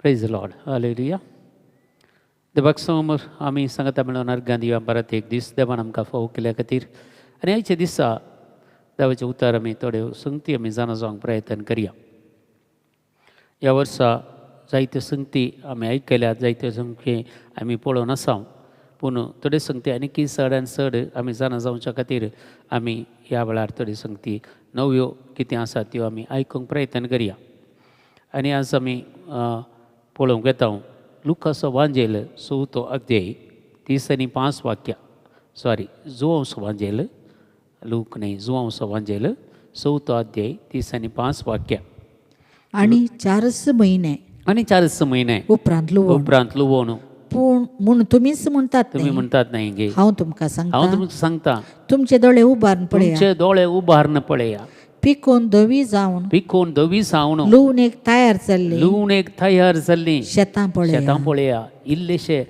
प्रेज Lord, hallelujah. देवाक समोर आमी सांगता मेळोन अर्गां दिवया परत एक दीस देवान आमकां फावो केल्या खातीर. आनी आयच्या दिसा देवाचें उतर आमी थोड्यो संगती आमी जाणा जावंक प्रयत्न करया. ह्या वर्सा जायत्यो संगती आमी आयकल्यात, जायत्यो संगती आमी पळोवन आसा, पूण थोड्यो संगती आनीकय चड आनी चड आमी जाणा जावच्या खातीर आमी ह्या वेळार थोड्यो संगती नव्यो कितें आसा त्यो आमी आयकूंक प्रयत्न करया. आनी आज आमी पळोवंक येता लुकासो वांजेल चवथो अध्याय 30 आनी 5 वाक्या, सॉरी, जुवांवसो वांजेल, लूक न्हय, जुवांवसो वांजेल चवथो अध्याय 30 आनी 5 वाक्या. आणि चारच म्हयने आनी चारच म्हयने उपरांत लुवण. उपरांत लुवण. पूण म्हूण तुमीच म्हणटात तुमी न्ही, म्हणटात न्हय गे. हांव तुमकां हांव सांगता, तुमकां सांगता, तुमचे दोळे उबारून पळया, तुमचे दोळे उबारून पळया, पिकोवन धवी जावन पिकोवन धवी जावन लुवणेक तयार जाल्ली लुवणेक तयार जाल्ली शेतां पळया. शेतां पळया. इल्लेशे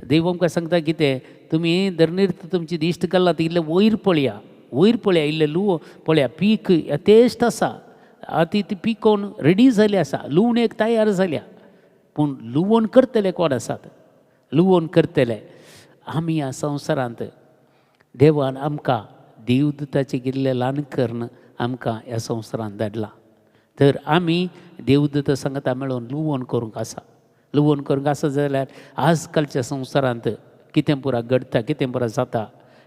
देव आमकां सांगता कितें, तुमी धरणीर तुमची दिश्ट घालता ती इल्लें वयर पळया, वयर पळया, इल्लें लुव पळया, पीक यथेश्ट आसा, आतां ती पिकोवन रेडी जाल्ली आसा, लुवणेक तयार जाल्या. पूण लुवण करतले कोण आसात? लुवण करतले आमी. ह्या संवसारांत देवान आमकां देवदूताचें गेल्लें ल्हान कर्ण आमकां ह्या संवसारांत धाडलां, तर आमी देवदूता सांगता मेळोवन लुवण करूंक आसा. लुवण करूंक आसा जाल्यार आजकालच्या संवसारांत कितें पुरा घडटा, कितें पुरा जाता,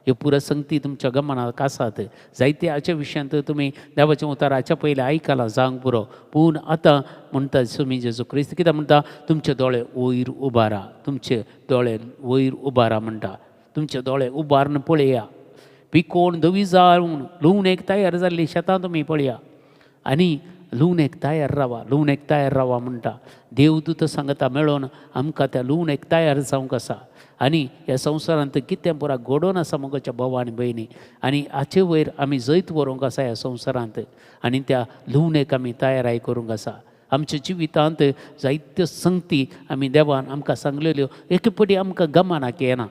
ह्यो पुरा संगती तुमच्या गमनाक आसात. जायते हाच्या विशयांत तुमी देवाचें उतार हाच्या पयलीं आयकलां जावंक पुरो, पूण आतां म्हणटा तुमी जेजू क्रिस्त कितें म्हणटा, तुमचे दोळे वयर उबारा, तुमचे दोळे वयर उबारा म्हणटा, तुमचे दोळे उबारून पळया, पिकोवन धवी जावन लुवणेक तयार जाल्ली शेतां तुमी पळया आनी लुवणेक तयार रावा, लुवणेक तयार रावा म्हणटा. देवदूत सांगता मेळोवन आमकां त्या लुवणेक तयार जावंक आसा. आनी ह्या संवसारांत कितें पुरा घडोवन आसा मोगाच्या भाव आनी भयणी, आनी हाचे वयर आमी जैत व्हरूंक आसा ह्या संवसारांत आनी त्या लुवणेक आमी तयाराय करूंक आसा. आमच्या जिवितांत जायत्यो संगती आमी देवान आमकां सांगलेल्यो एके फावटी आमकां गमनाक येना.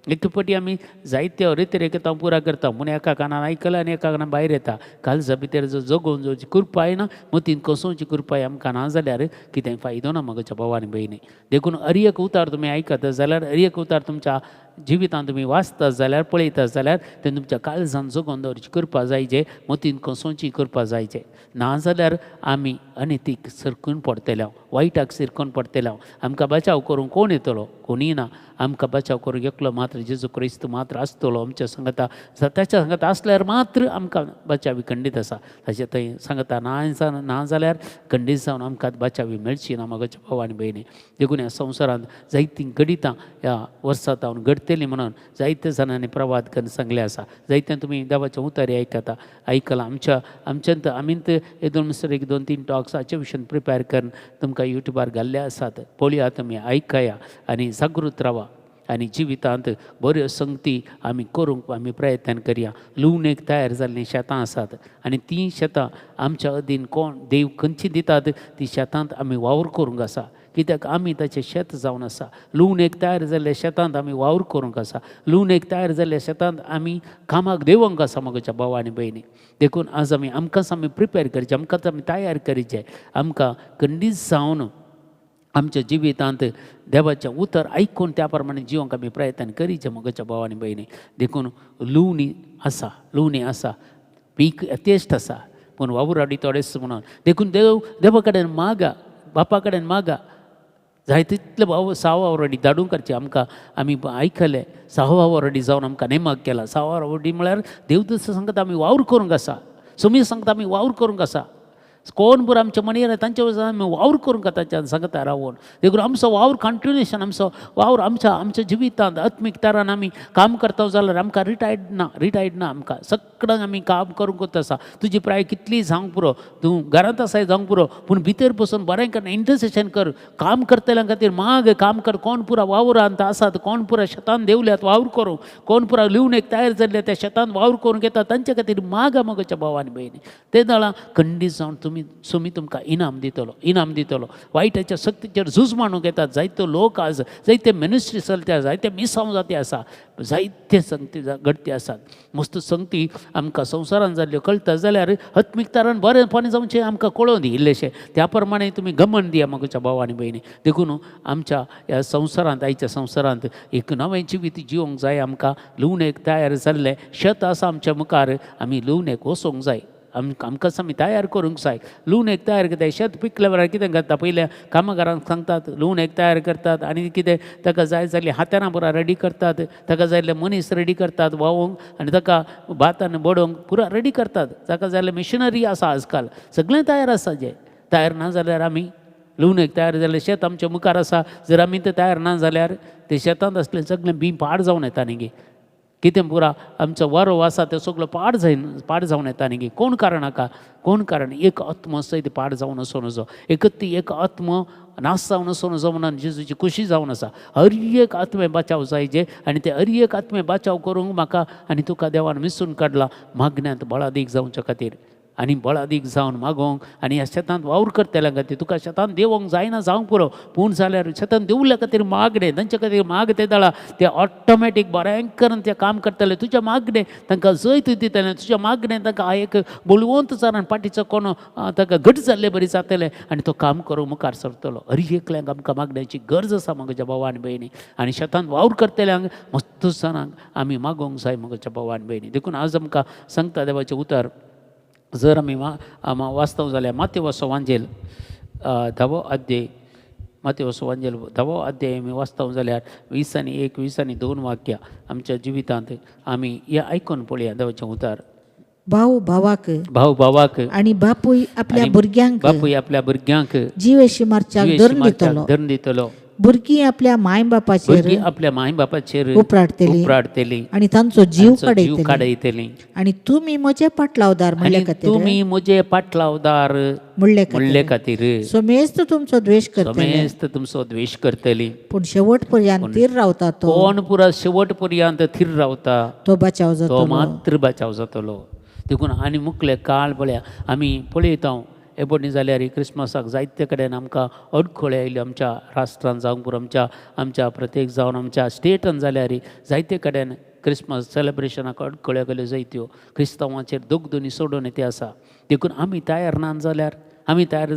एके फावटी आमी जायत्यो रितरेकतां पुरा करता म्हूण एका कानान आयकलें आनी एका कानान भायर येता. काळजा भितर जो जगोवन जावची कृपाय ना, मतीन कसोवची कृपाय आमकां ना जाल्यार कितें फायदो ना म्हज्या भाव आनी भयणी. देखून हर एक उतार तुमी आयकता जाल्यार, हर एक उतार तुमच्या जिवितांत तुमी वाचता जाल्यार, पळयता जाल्यार, तें तुमच्या काळजान जगोवन दवरची कृपा जायचे, मतीन कसोवची कृपा जायचे. ना जाल्यार आमी अनितीक सरकून पडटले, वायटाक सिरकून पडटले. आमकां बचाव करूंक कोण येतलो? कोणीय ना. आमकां बचाव करूंक एकलो मात्र जेजू क्रिस्त मात्र आसतलो आमच्या सांगता. ताच्या सांगता आसल्यार मात्र आमकां बचावी खंडीत आसा. ताचे थंय सांगता ना ना जाल्यार खंडीत जावन आमकां बचावी मेळची ना म्हज्या भाव आनी भयणी. देखून ह्या संवसारांत जायतीं घडितां ह्या वर्सा जावन घडटलीं म्हणून जायते जाणांनी प्रवाद करून सांगलें आसा. जायते तुमी देवाच्या उतारी आयकता, आयकलां. आमच्या आमच्यांत आमींत एक दोन मिसर एक दोन तीन टॉक्स हाचे विशयान प्रिपेर करून तुमकां युट्यूबार घाल्ले आसात. पळया, तुमी आयकया आनी जागृत रावा आनी जिवितांत बऱ्यो संगती आमी करूंक आमी प्रयत्न करया. लुवणेक तयार जाल्लीं शेतां आसात आनी तीं शेतां आमच्या अधीन कोण देव खंयची दितात ती शेतांत आमी वावर करूंक आसा, कित्याक आमी ताचें शेत जावन आसा. लुवणेक तयार जाल्ल्या शेतांत आमी वावर करूंक आसा. लुवणेक तयार जाल्ल्या शेतांत आमी कामाक देंवोंक आसा म्हज्या भाव आनी भयणी. देखून आज आमी आमकांच आमी प्रिपेर करचें, आमकांच आमी तयार करचें. आमकां खंडीत जावन आमच्या जिवितांत देवाचें उतर आयकून त्या प्रमाणे जिवंक आमी प्रयत्न करीचे म्हज्या भाव आनी भयणी. देखून लुवणी आसा, लुवणी आसा, पीक यथेश्ट आसा, पूण वावुराडी थोडेच म्हणून. देखून देव देवा कडेन मागा, बापा कडेन मागा, जाय तितले भाव साव वावराडी धाडूंक करचे आमकां. आमी आयकलें, साव वावराडी जावन आमकां नेमक केला. साव वावराडी म्हळ्यार देवदूत सांगता आमी वावर करूंक आसा, सुमी सांगता आमी वावर करूंक आसा. कोण बरो आमच्या मणयेर तांच्या वचून आमी वावर करूंक ताच्या सांगता रावून. देखून आमचो वावर कंटिन्युएशन, आमचो वावर आमच्या आमच्या जिवितांत आत्मीक तरान आमी काम करता जाल्यार आमकां रिटायर्ड ना, रिटायर्ड ना. आमकां सगळ्यांक आमी काम करूंक आसा. तुजी प्राय कितली जावंक पुरो, तूं घरांत आसाय जावंक पुरो, पूण भितर बसून बरें कर, इंटरसेशन कर, काम करतल्यां खातीर माग, काम कर. कोण पुरा वावरांत आसात, कोण पुरा शेतान देंवल्यात वावर करूंक, कोण पुरा लिवणेक तयार जाल्ले त्या शेतान वावर करूंक येता, तांच्या खातीर मागा मोगाच्या भाव आनी भयणी. ते दळां खंडीत जावन तुमी तुमी सोमी तुमकां इनाम दितलो, इनाम दितलो. वायटाच्या शक्तीचेर झूज मांडूंक येतात जायतो लोक आज, जायते मिनिस्ट्री चलते, जायते मिसांव जाती आसा, जायते संगती घडती आसात. मस्त संगती आमकां संवसारान जाल्ल्यो कळटा जाल्यार आत्मिकतारान बरेंपणी जावचें आमकां कळोवन दी इल्लेशें, त्या प्रमाणे तुमी गमन दिया म्हज्या भाव आनी भयणी. देखून आमच्या ह्या संवसारांत, आयच्या संवसारांत एक नवें जिवीत जिवंक जाय आमकां. लुवणेक तयार जाल्लें शेत आसा आमच्या मुखार, आमी लुवणेक वचोंक जाय. आमकांच आमी तयार करूंक जाय. लुवणेक तयार करता, शेत पिकल्या बराबर कितें करता, पयल्या कामगारांक सांगतात, लुवणेक तयार करतात आनी कितें ताका जाय जाल्लीं हातेरां पुरा रेडी करतात, ताका जाय जाल्ले मनीस रेडी करतात व्हांवोंक आनी ताका भातान बडोवंक पुरा रेडी करतात. ताका जाय जाल्ले मिशनरी आसा आजकाल, सगळें तयार आसा. जें तयार ना जाल्यार आमी लुवणेक तयार जाल्लें शेत आमच्या मुखार आसा, जर आमी तें तयार ना जाल्यार तें शेतांत आसलें सगळें बीं पाड जावन येता न्ही गे. कितें पुरा आमचो वारो आसा तें सगळो पाड जायन, पाड जावन येता न्ही गे. कोण कारण हाका, कोण कारण? एक आत्म सयत पाड जावन वचूं नजो, एकच ती एक आत्म नाश जावन वचूं नजो म्हणून जेजूची खुशी जावन आसा. हर एक आत्मे बचाव जायजे आनी ते हर एक आत्मे बचाव करूंक म्हाका आनी तुका देवान मिसून काडला मागण्यांत बळादीक जावच्या खातीर आनी बळादीक जावन मागोवंक आनी ह्या शेतांत वावर करतल्या खातीर. तुका शेतांत देंवोंक जायना जावंक पुरो, पूण जाल्यार शेतांत देंवल्या खातीर मागणें, तांच्या खातीर माग ते दळा, ते ऑटोमॅटीक बरें करून ते काम करतले. तुज्या मागणें तांकां जैत दितलें, तुज्या मागणें तांकां एक बळवंत जावन पाटीचो कोण ताका घट जाल्ले बरी जातलें आनी तो काम करूंक मुखार सरतलो. हर एकल्यांक आमकां मागण्याची गरज आसा म्हज्या भाव आनी भयणी. आनी शेतांत वावर करतल्यांक मस्त जाणांक आमी मागोवंक जाय म्हज्या भाव आनी भयणी. देखून आज आमकां सांगता देवाचें उतर, जर आमी वास्तव जाल्यार मातेवसो वांजेल धावो अध्याय, मातेवसो वांजेल धावो अध्याय आमी वास्तव जाल्यार 20 आनी 1, 20 आनी 2 वाक्या आमच्या जिवितांत आमी हें आयकून पळया देवाचें उतर. भाव भावाक, भाव भावाक आनी बापूय आपल्या भुरग्यांक, बापूय आपल्या भुरग्यांक जिवेशी मारच्याक धरून दितलो, धरून दितलो. भुरगीं आपल्या माय बापाचेर, भुरगीं आपल्या माय बापाचेर उपराडतली उपराडतली आनी तांचो जीव जीव काडयतली काडयतली. आनी तुमी म्हजे पाटलावदार म्हणले आनी खातीर, तुमी म्हजे पाटलावदार म्हणले म्हणले खातीर समेस्त तुमचो द्वेश करतले, समेस्त तुमचो द्वेश करतली. पूण शेवट पर्यंत थीर रावता तो, कोण पुरा शेवट पर्यंत थीर रावता तो बचाव तो जातलो, मात्र बचाव जातलो. देखून आनी मुखले काळ पळया आमी पळयता एबोडणी जाल्यार क्रिसमसाक जायते कडेन आमकां अडखळे आयल्यो आमच्या राष्ट्रान जावं पुरो आमच्या आमच्या प्रत्येक जावन आमच्या स्टेटान जाल्यार जायते कडेन क्रिसमस सेलेब्रेशनाक अडखळ्यो गेल्यो जायत्यो, क्रिस्तांवाचेर दोगदोनी सोडून ते आसा. देखून आमी तयार ना जाल्यार, आमी तयार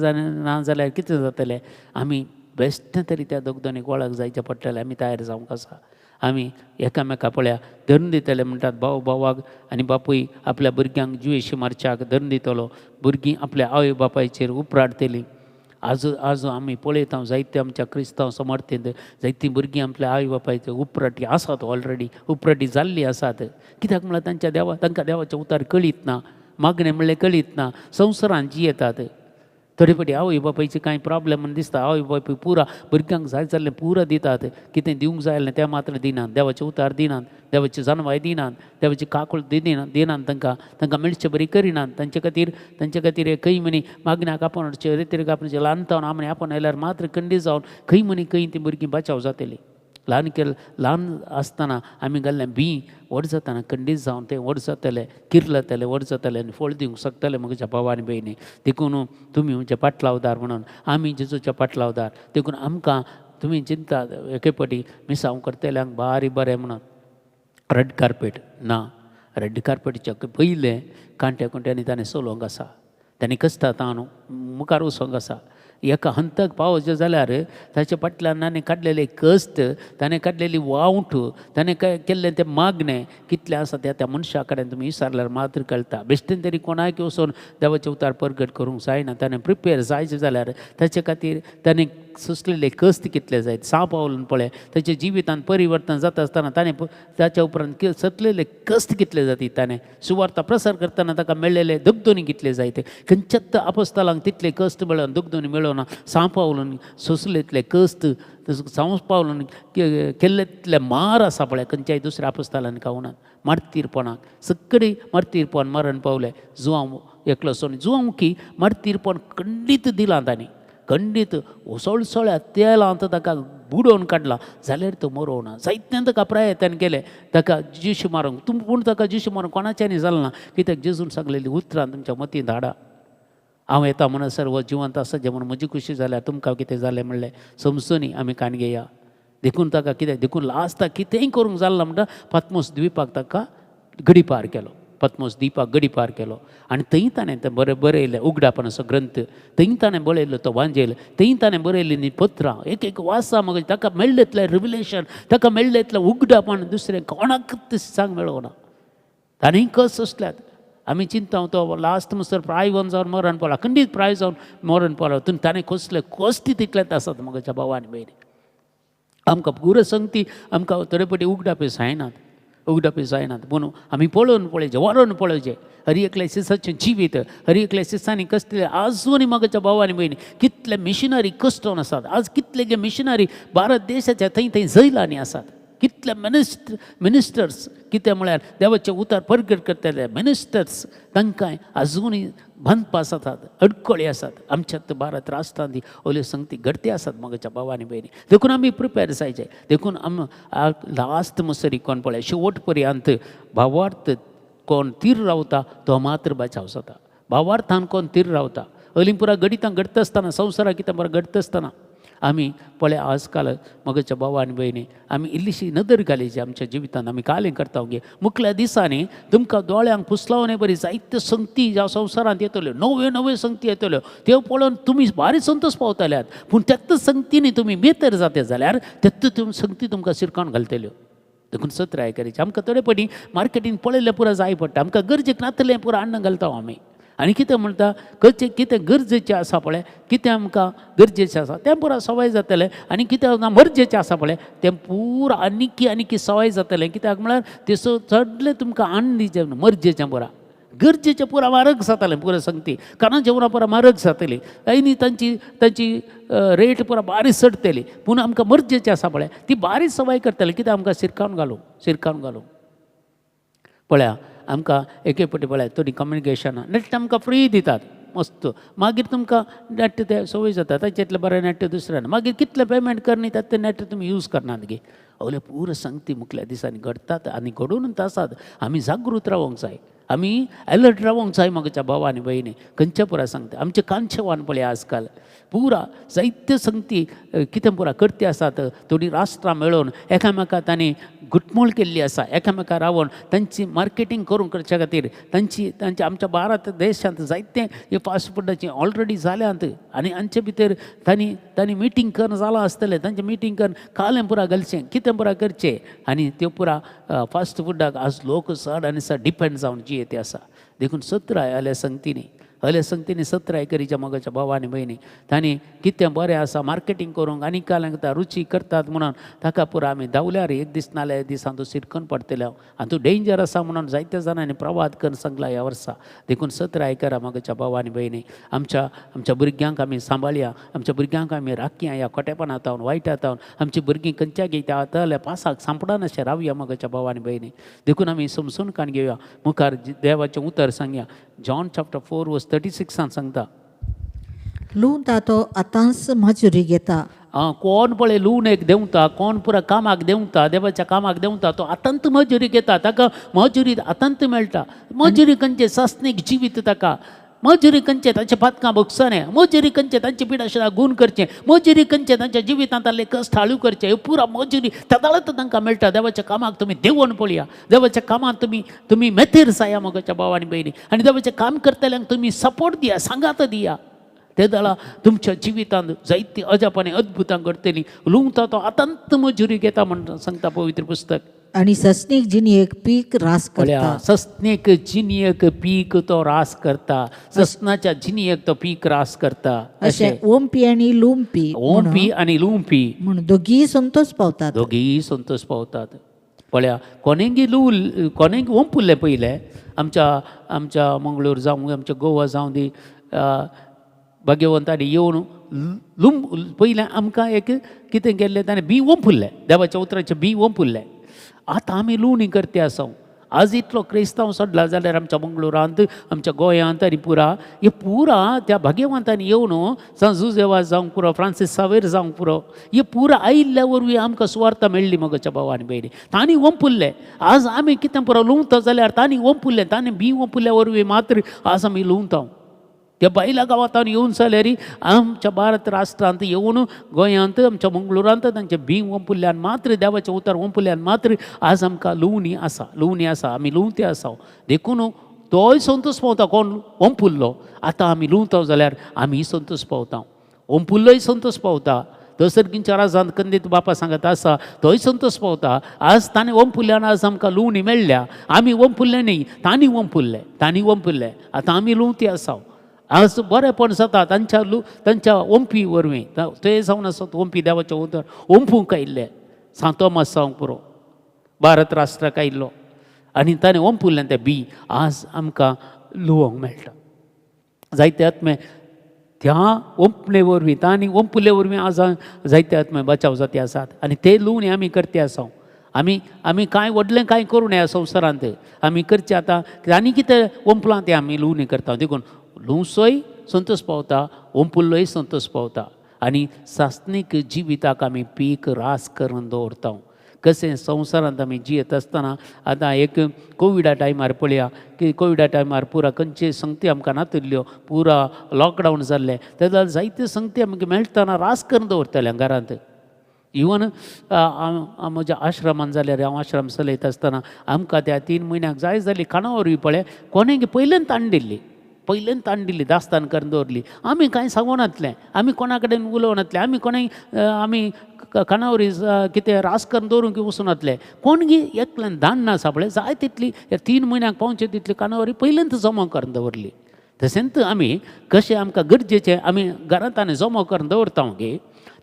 ना जाल्यार कितें जातलें, आमी बेश्टें तरी त्या दोगदोनीक वळख जायचें पडटलें. आमी तयार जावंक आसा. आमी एकामेका पळया धरून दितले म्हणटात, भाव भावाक आनी बापूय आपल्या भुरग्यांक जिवेशी मारच्याक धरून दितलो, भुरगीं आपल्या आवय बापायचेर उपराडतलीं. आज आज आमी पळयता जायते आमच्या क्रिस्तांव समर्थेंत जायतीं भुरगीं आपल्या आवय बापायचे उपराटी आसात, ऑलरेडी उपराटी जाल्लीं आसात. कित्याक म्हळ्यार तांच्या देवा तांकां देवाचें उतार कळीत ना, मागणें म्हणलें कळीत ना, संवसारान जियेतात. थोडे फावटी आवय बापायचे कांय प्रॉब्लम म्हण दिसता, आवय बापूय पुरा भुरग्यांक जाय जाल्लें पुरा दितात, कितें दिवंक जाय जाल्यार तें मात्र दिनात, देवाचें उतार दिनात, देवाची जानवाय दिनात, देवाची काकूळ दिनात, दिनात तांकां, तांकां मेळचे बरी करिनात. तांचे खातीर, तांचे खातीर खंय म्हणी मागण्याक आपोवन हाडचें, रेतीक आपोवचें, ल्हान जावन आमणे आपोवन आयल्यार मात्र खंडीत जावन खंय म्हणी खंय तीं भुरगीं बचाव जातलीं. ल्हान केल ल्हान आसतना आमी घाल्लें बीं व्हड जातना खंडीत जावन तें व्हड जातलें, किर्लतलें, व्हड जातलें आनी फळ दिवंक शकतलें म्हज्या भाव आनी भयणी. देखून तुमी म्हजे पाटलावदार म्हणून आमी जेजूच्या पाटलावदार. देखून आमकां तुमी चिंता एके फावटी मिसांव करतल्यांक बारी बरें म्हणून रेड कार्पेट ना, रेड कार्पेटच्या पयलें कांट्या कुंट्यांनी ताणें चलोवंक आसा, ताणें कश्टां ताणू मुखार वचोंक आसा. एका हंतक पावोवचें जाल्यार ताच्या फाटल्यान ताणें काडलेले कश्ट, ताणें काडलेली वावट, ताणें केल्लें तें मागणें कितलें आसा तें त्या मनशा कडेन तुमी विचारल्यार मात्र कळटा. बेश्टेन तरी कोणाक वचून देवाचें उतार परगट करूंक जायना. ताणें प्रिपेर जायचें जाल्यार ताचे खातीर ताणें सोंसलेले कश्ट कितले जायत, साव पावलून पळय ताच्या जिवितांत परिवर्तन जाता आसतना ताणें ताच्या उपरांत सतलेले कश्ट कितले जाती, ताणें सुवार्ता प्रसार करतना ताका मेळ्ळेले दगदोनी कितले जायत, खंयच्याच आपस्थलांक तितले कश्ट मेळना, दगदोनी मेळना. साव पावलून सोंसले तितले कश्ट, साव पावलून केल्ले तितले मार आसा पळय खंयच्याय दुसऱ्या आपस्थलांनी खावनात. मार्तीरपणाक सगळी मार्तीरपण मरण पावलें जुवांव एकलो सोडून, जुवांव की मार्तीरपण खंडीत दिलां तांणी, खंडीत सळसळ्या तेलांत ताका बुडोवन काडला जाल्यार तो मरोवना. जायत्यान ताका प्रयत्न केले ताका जेशू मारूंक, पूण ताका जेशू मारूंक कोणाच्यानी जालें ना. कित्याक जेजून सांगलेली उतरां तुमच्या मतींत हाडा, हांव येता म्हणसर हो जिवंत आसा जें म्हूण म्हजी खुशी जाल्यार तुमकां कितें जालें म्हणलें समजुनी आमी कान घेया. देखून ताका कितें देखून लास्टाक कितेंय करूंक जालें ना म्हणटा पद्मोस द्विपाक ताका गडीपार केलो, पद्मोस द्विपाक गडीपार केलो आनी थंय ताणें तें बरें बरयलें उगडापणाचो ग्रंथ, थंय ताणें बरयलो तो वांजेल, थंय ताणें बरयल्ली पत्रां एक एक वाचा मगो ताका मेळ्ळें रिविलेशन, ताका मेळ्ळें उगडापण दुसरें कोणाकच सांग मेळोना. ताणें कस सोंसल्यात. आमी चिंता तो लास्ट म्हणसर प्राय जावन मरण पावला, खंडीत प्राय जावन मरण पावला, पूण ताणें कसले कश्ट तितलेच आसात म्हज्या भावा आनी भयणी. आमकां पुरो संगती आमकां थोडे फावटी उगडापी जायनात, उगडापी जायनात, पूण आमी पळोवन पळोवचें, वारोवन पळोवचें हर एकल्या शिसाचें जिवीत, हर एकल्या शिसांनी कसले आजून म्हज्या भाव आनी भयणी कितले मिशनरी कश्टोन आसात आज, कितले गे मिशनरी भारत देशाच्या थंय थंय जैलांनी आसात, कितले मिनिस्टर्स कितें म्हळ्यार देवाचें उतर परगट करतले मिनिस्टर्स तांकां आजुनूय बांदपा आसात, अडकळी आसात आमच्या भारत राष्ट्रांत ओल्यो संगती घडती आसात म्हज्या भाव आनी भयणी. देखून आमी प्रिपेर जायचे, देखून आम लास्ट मुसरी कोण पळय शेवट पर्यंत भावार्थ कोण तीर रावता तो मात्र बचाव जाता. भावार्थान कोण तीर रावता अलिंपुरा घडितां घडता आसतना संवसाराक कितें बरें घडता आसतना आमी पळय आजकाल म्हज्या भाव आनी भयणी आमी इल्लीशी नदर घालीची आमच्या जिवितांत. आमी कालें करता गे मुखल्या दिसांनी तुमकां दोळ्यांक पुसलावणे बरी जायत्यो संगती ज्या संवसारांत येतल्यो, नव्यो नव्यो संगती येतल्यो, त्यो पळोवन तुमी भारी संतोश पावतल्यात, पूण त्याच संगतींनी तुमी बेतर जाते जाल्यार त्याच संगती तुमकां शिरकावन घालतल्यो. देखून सत्राय करीची आमकां थोडे फावटी मार्केटीन पळयल्लें पुरो जाय पडटा, आमकां गरजेक नातलें पुरो अन्न घालता आमी. आनी कितें म्हणटा खंयचें कितें गरजेचें आसा पळय, कितें आमकां गरजेचें आसा तें पुरो सवाय जातलें, आनी कितें मरजेचें आसा पळय तें पुरो आनीकी आनीकी सवाय जातलें. कित्याक म्हळ्यार तें चडलें तुमकां अन्न दिचें मरजेचें पुरा, गरजेचें पुरा म्हारग जातालें पुरो संगती, कारण जेवणां पुरा म्हारग जातली आनी तांची तांची रेट पुरा बारीक चडटली, पूण आमकां मरजेचें आसा पळय ती बारीक सवाय करतली. कित्याक आमकां शिरकावन घालूं, शिरकावन घालूं पळया आमकां एके फावटी पळया थोडी कम्युनिकेशनां नेट आमकां फ्री दितात मस्त, मागीर तुमकां नेट तें संवय जाता, ताचेंतलें बरें नेट दुसरें ना, मागीर कितलें पेमेंट करनी तें नेट तुमी यूज करनात गे. अवले पुरो संगती मुखल्या दिसांनी घडटात आनी घडोवनूच आसात. आमी जागृत रावोंक जाय, आमी अलर्ट रावोंक जाय म्हज्या भाव आनी भयणी. खंयच्या पुरा सांगता आमचें कांचेवान पळय आजकाल पुरा जायत्यो संगती कितें पुरा करती आसात, थोडीं राष्ट्रां मेळोवन एकामेका तांणी घुटमूळ केल्ली आसा, एकामेका रावोन तांची मार्केटींग करूंक करच्या खातीर तांची तांचे आमच्या भारत देशांत जायते हे फास्ट फुडाची ऑलरेडी जाल्यांत आनी हांचे भितर तांणी तांणी मिटींग करून जालां आसतलें, तांचें मिटींग करून कालें पुरा घालचें कितें पुरा करचें आनी त्यो पुरा फास्ट फुडाक आज लोक चड आनी चड डिपेंड जावन जियेते आसा. देखून सत्राय आल्या संगतींनी, हले संगतींनी सत्राय करीच्या मगाच्या भाव आनी भयणी तांणी कितें बरें आसा मार्केटींग करूंक आनी काल्यांक रुची करतात म्हणून ताका पुरो आमी धांवल्यार एक दीस नाल्यार एक दीस हांव सिरकन पडटलें हांव आनी तूं डेंजर आसा म्हणून जायत्या जाणांनी प्रवाद करून सांगला ह्या वर्सा. देखून सत्राय करा मगाच्या भाव आनी भयणी, आमच्या आमच्या भुरग्यांक आमी सांबाळया, आमच्या भुरग्यांक आमी राखया ह्या खोटेपणां जावन वायटा जावन आमची भुरगीं खंयच्या घेता जाल्यार पासाक सांपडनाशें रावया मगाच्या भाव आनी भयणी. देखून आमी समजून कान घेवया, मुखार देवाचें उतर सांगया. जॉन चॅप्टर 4 वर्स 36 सांगता, लुंवता तो आतांच मजुरी घेता. कोण पळय लुवणेक एक देंवता, कोण पुरा कामाक देंवता, देवाच्या कामाक देंवता तो आतांत मजुरी घेता, ताका मजुरी आतांत मेळटा. मजुरी खंयचें सासणीक जिवीत ताका, मजुरी खंयचें तांचे पातकां भोगसणें, मजुरी खंयचें तांचे पिडाशिरा गूण करचें, मजुरी खंयचें तांच्या जिवितांतले कश्ट हाळू करचें, ह्यो पुरा मजुरी तेदाळच तांकां मेळटा. देवाच्या कामाक तुमी देंवोन पळया, देवाच्या कामाक तुमी तुमी मेथेर जाया मगाच्या भाव आनी भयणी, आनी देवाचें काम करतल्यांक तुमी सपोर्ट दिया, सांगात दिया. ते दळा तुमच्या जिवितांत जायती अजाप आनी अद्भुतां घडटलीं. लुंवता तो आतांत मजुरी घेता म्हण सांगता पवित्र पुस्तक. आनी ससनीक जिणयेक पीक रास पळया करता. ससनेक जिणयेक पीक तो रास करता, ससनाच्या जिणयेक तो पीक रास करता. अशें ओमपी आनी लुंपी ओमपी आनी लुंपी म्हूण दोगीय संतोष पावतात, दोगीय संतोष पावतात. पळया कोणेंगी लू कोणेंगी ओंपुल्लें पयलें आमच्या आमच्या मंगळूर जावं आमच्या गोवा जावं दी भाग्यवंतांनी येवन लुम पयलें आमकां एक कितें केल्लें ताणें बी ओंपुल्लें, देवाच्या उतराचें बी ओंपुल्लें. आतां आमी लुवणी करते आसा. आज इतलो क्रिस्तांव सोडला जाल्यार आमच्या मंगळुरांत आमच्या गोंयांत आनी पुरा हे पुरा त्या भाग्यवंतांनी येवन सांत जुजेवा जावंक पुरो, फ्रांसीस सावेर जावंक पुरो, हे पुरा आयिल्ल्या वरवीं आमकां सुवार्ता मेळ्ळी मगोच्या भाव आनी भयणी. तांणी ओंपुल्लें. आज आमी कितें पुरो लुंवता जाल्यार तांणी ओंपुल्लें, तांणी बी ओंपुल्ल्या वरवीं मात्र आज आमी लुंवता. त्या बायला गांवांत येवन जाल्यार आमच्या भारत राष्ट्रांत येवन गोंयांत आमच्या मंगळुरांत तांचे बी वंपुल्ल्यान मात्र देवाचें उतर वंपुल्ल्यान मात्र आज आमकां लुवणी आसा, लुवणी आसा, आमी लुवते आसा. देखून तोय संतोश पावता कोण वंपुल्लो. आतां आमी लुवता जाल्यार आमी संतोश पावता, वंपुल्लोय संतोश पावता. तो सर्गींच्या राजांत कंदीत बापा सांगत आसा तोय संतोश पावता. आज ताणें वंपुल्ल्यान आज आमकां लुवणी मेळ्ळ्या. आमी वंपुल्ले न्ही, तांणी वंपुल्ले, तांणी वंपुल्ले. आतां आमी लुवती आसा. आज बरेंपण जाता तांच्या तांच्या ओंपी वरवीं. ते जावन आसत ओंपी देवाचें उतर ओंपूंक आयिल्ले सांतोमास जावंक पुरो भारत राष्ट्राक आयिल्लो आनी ताणें ओंपुल्लें तें बी आज आमकां लुवोंक मेळटा. जायते आत्मे त्या ओंपणे वरवीं तांणी ओंपुल्ले वरवीं आज जायते आत्मे बचाव जाते आसात आनी ते लुवणी आमी करते आसा. आमी आमी कांय व्हडलें कांय करूं न्हय ह्या संवसारांत, आमी करचें आतां आनी कितें ओंपलां तें आमी लुवणी करता. देखून लुवसोय संतोश पावता, ओंपुल्लोय संतोश पावता आनी सासणीक जिविताक आमी पीक रास करून दवरता. कशें संवसारांत आमी जियेत आसतना आतां एक कोविडा टायमार पळया की कोविडा टायमार पुरा खंयचे संगती आमकां नातिल्ल्यो, पुरा लॉकडावन जाल्लें, तेन्ना जायते संगती आमकां मेळटना रास करून दवरताले घरांत. इवन म्हज्या आश्रमान जाल्यार हांव आश्रम चलयता आसतना आमकां त्या 3 म्हयन्याक जाय जाली खाणावरी पळय कोणें पयल्यान ताण दिल्ली, पयल्यान ताण दिल्ली, दास्तान करून दवरली. आमी कांय सांगूनातलें, आमी कोणा कडेन उलोवनातलें, आमी कोणाक आमी खाणावरी कितें रास करून दवरूंक वचूनातलें. कोण गी एकल्यान धाडना आसा पळय जाय तितली ह्या 3 म्हयन्याक पावचे तितली खाणावरी पयल्यान जमा करून दवरली. तशेंच आमी कशें आमकां गरजेचें आमी घरांत आनी जमा करून दवरता गे,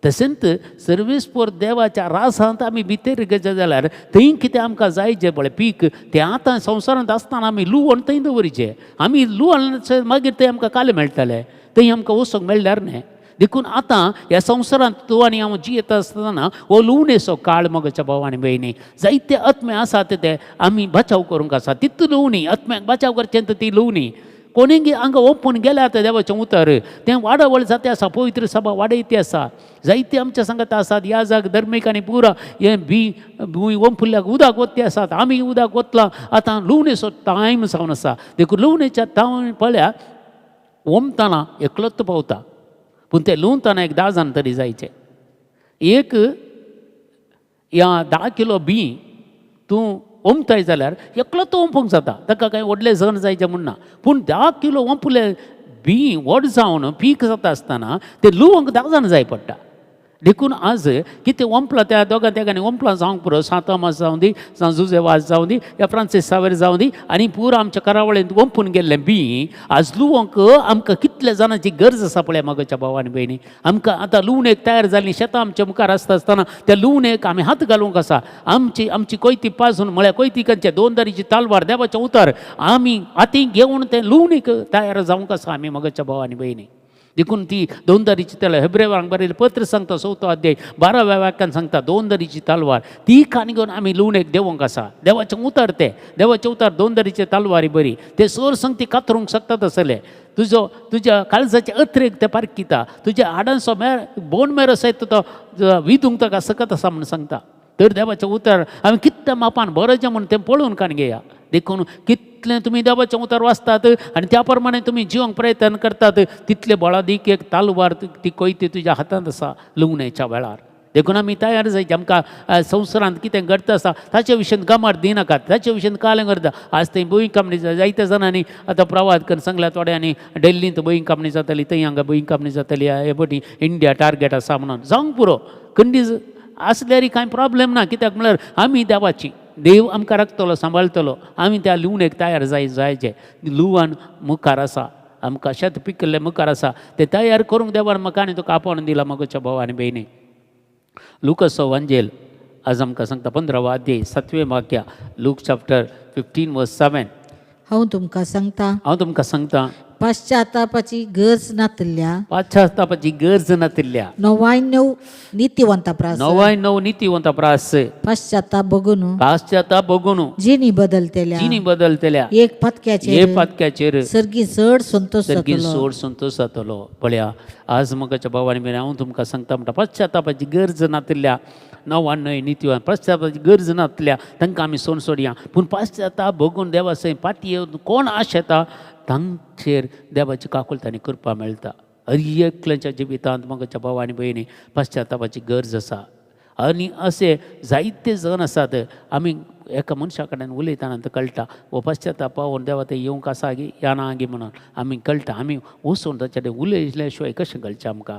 तशेंच सर्वीस फोर देवाच्या रासांत आमी भितर गेले जाल्यार थंय कितें आमकां जाय जें पळय पीक तें आतां संवसारांत आसतना आमी लुवण थंय दवरिचें. आमी लुवण मागीर थंय आमकां काले मेळटले, थंय आमकां वचूंक मेळ्ळ्यार न्हय. देखून आतां ह्या संवसारांत तूं आनी हांव जियेता आसतना हो लुवणेचो काळ मगच्या भाव आनी भयणी जायते आत्मे आसात ते आमी बचाव करूंक आसा. तितू लुवणी आत्म्याक बचाव करचें तर ती लुवणी कोणीगी हांगा ओपून गेल्यार आतां देवाचें उतर तें वाडावळ जाते आसा, पवित्र सभा वाडयती आसा. जायते आमच्या सांगता आसात ह्या जाग धर्मीक आनी पुरा हें बी भूंय ओंपुल्ल्याक उदक वत्ते आसात. आमी उदक वतलां आतां लुवणेचो टायम जावन आसा. देखून लुवणेच्या टायम पळया ओमतना एकलोच पावता, पूण ते लुवतना एक 10 जाण तरी जायचे. एक ह्या 10 किलो बी तूं ओमताय जाल्यार एकलो तो ओंपूंक जाता, ताका कांय व्हडलें जण जायचें म्हूण ना. पूण 10 किलो ओंपले बी व्हड जावन पीक जाता आसतना तें लुवंक 10 जाण जाय पडटा. देखून आज कितें ओंपलां त्या दोगां तेगांनी ओंपलां जावंक पुरो, सांतोमास जावं दी, जुजे वाज जावं दी, या फ्रांसीस सावेर जावं दी, आनी पुरो आमच्या करावळींत ओंपून गेल्लें बी आज लुवंक आमकां कितल्या जाणांची गरज आसा पळय मगच्या भाव आनी भयणी. आमकां आतां लुवणेक तयार जाल्लीं शेतां आमच्या मुखार आसता आसतना त्या लुवणेक आमी हात घालूंक आसा. आमची आमची कोयती पासून म्हळ्यार कोयती खंयचे 2 दारीची तालवार देवाचें उतर आमी हातीं घेवन तें लुवणेक तयार जावंक आसा आमी मगच्या भाव आनी भयणी. देखून ती 2 दारीची तलवार हेब्रेवांक बरयलें पत्र सांगता 4थो अध्याय 12व्या वाक्यान सांगता 2 दारीची तलवार ती कान घेवन आमी लुवणेक देंवोंक आसा. देवाचें उतर तें, देवाचें उतर 2 दारीचे तलवारी बरी ते सोर संगती कातरूंक शकता तसले तुजो तुज्या काळजाचे अत्रेक ते पारखिता, तुज्या हाडांचो मेर बोन मेरो सयत तो विदूंक ताका सकत आसा म्हूण सांगता. तर देवाचें उतर आमी कितल्या मापान बरें म्हूण तें पळोवन काण घेया. देखून कितलें तुमी देवाचें उतर वाचतात आनी त्या प्रमाणे तुमी जिवंक प्रयत्न करतात तितले बळादीक एक तालवार ती कोयती तुज्या हातांत आसा लुवणेच्या वेळार. देखून आमी तयार जायचे. आमकां संवसारांत कितें घडटा आसा ताचे विशयन गमार दिनाकात, ताचे विशयन कालें करता. आज थंय भूंय कामणी जायत्या जाणांनी आतां प्रवाद करून सांगल्या थोड्यांनी डेल्लींत भूंय कामणी जाताली, थंय हांगा भूंय कामणी जाताली, हे पटी इंडिया टार्गेट आसा म्हणून जावंक पुरो. खंडीज आसल्यार कांय प्रॉब्लेम ना, कित्याक म्हळ्यार आमी देवाची, देव आमकां राखतलो सांबाळटलो. आमी त्या लुवणेक तयार जाय जायचे. लुवन मुखार आसा, आमकां शेत पिकिल्लें मुखार आसा, तें तयार करूंक देवान म्हाका आनी तुका आपोवन दिला मगोच्या भाव आनी भयणी. लुकासो वांजेल आज आमकां सांगता 15वो अध्याय 7वें वाक्य, लूक चॅप्टर 15 वर्स 7. हांव तुमकां सांगता, हांव तुमकां सांगता, पाश्चातापाची गरज नातिल्ल्या, पाश्चातापाची गरज नातिल्ल्या 99 नीतिवंता प्रास, 99 नीतिवंता प्रास पाश्चाताप बघून, पाश्चाताप बघून जिणी बदलतेल्या, जिणी बदलतेल्या एक पातक्याचेर, एक पातक्याचेर सर्गी चड संतोष सर्गी जातलो. चड संतोष जातलो. पळया आज मगाच्या भावानी बी हांव तुमकां सांगता म्हणटा पश्चातापाची गरज नातिल्ल्या 99 नीतिवान पश्चातापाची गरज नातल्या तांकां आमी सोड सोडया. पूण पश्चाताप भोगून देवा सय फाटी येवन कोण आशेता तांचेर देवाची काकुळट आनी कृपा मेळटा. हर एकल्याच्या जिवितांत मोगाच्या भाव आनी भयणी पश्चातापाची गरज आसा. आनी अशे जायते जण आसात, आमी एका मनशा कडेन उलयतना आमकां कळटा हो पश्चाताप पावोवन देवा थंय येवंक आसा गी या ना गी म्हणून आमी कळटा. आमी वचून ताचे कडेन उलयल्या शिवाय कशें कळचें आमकां?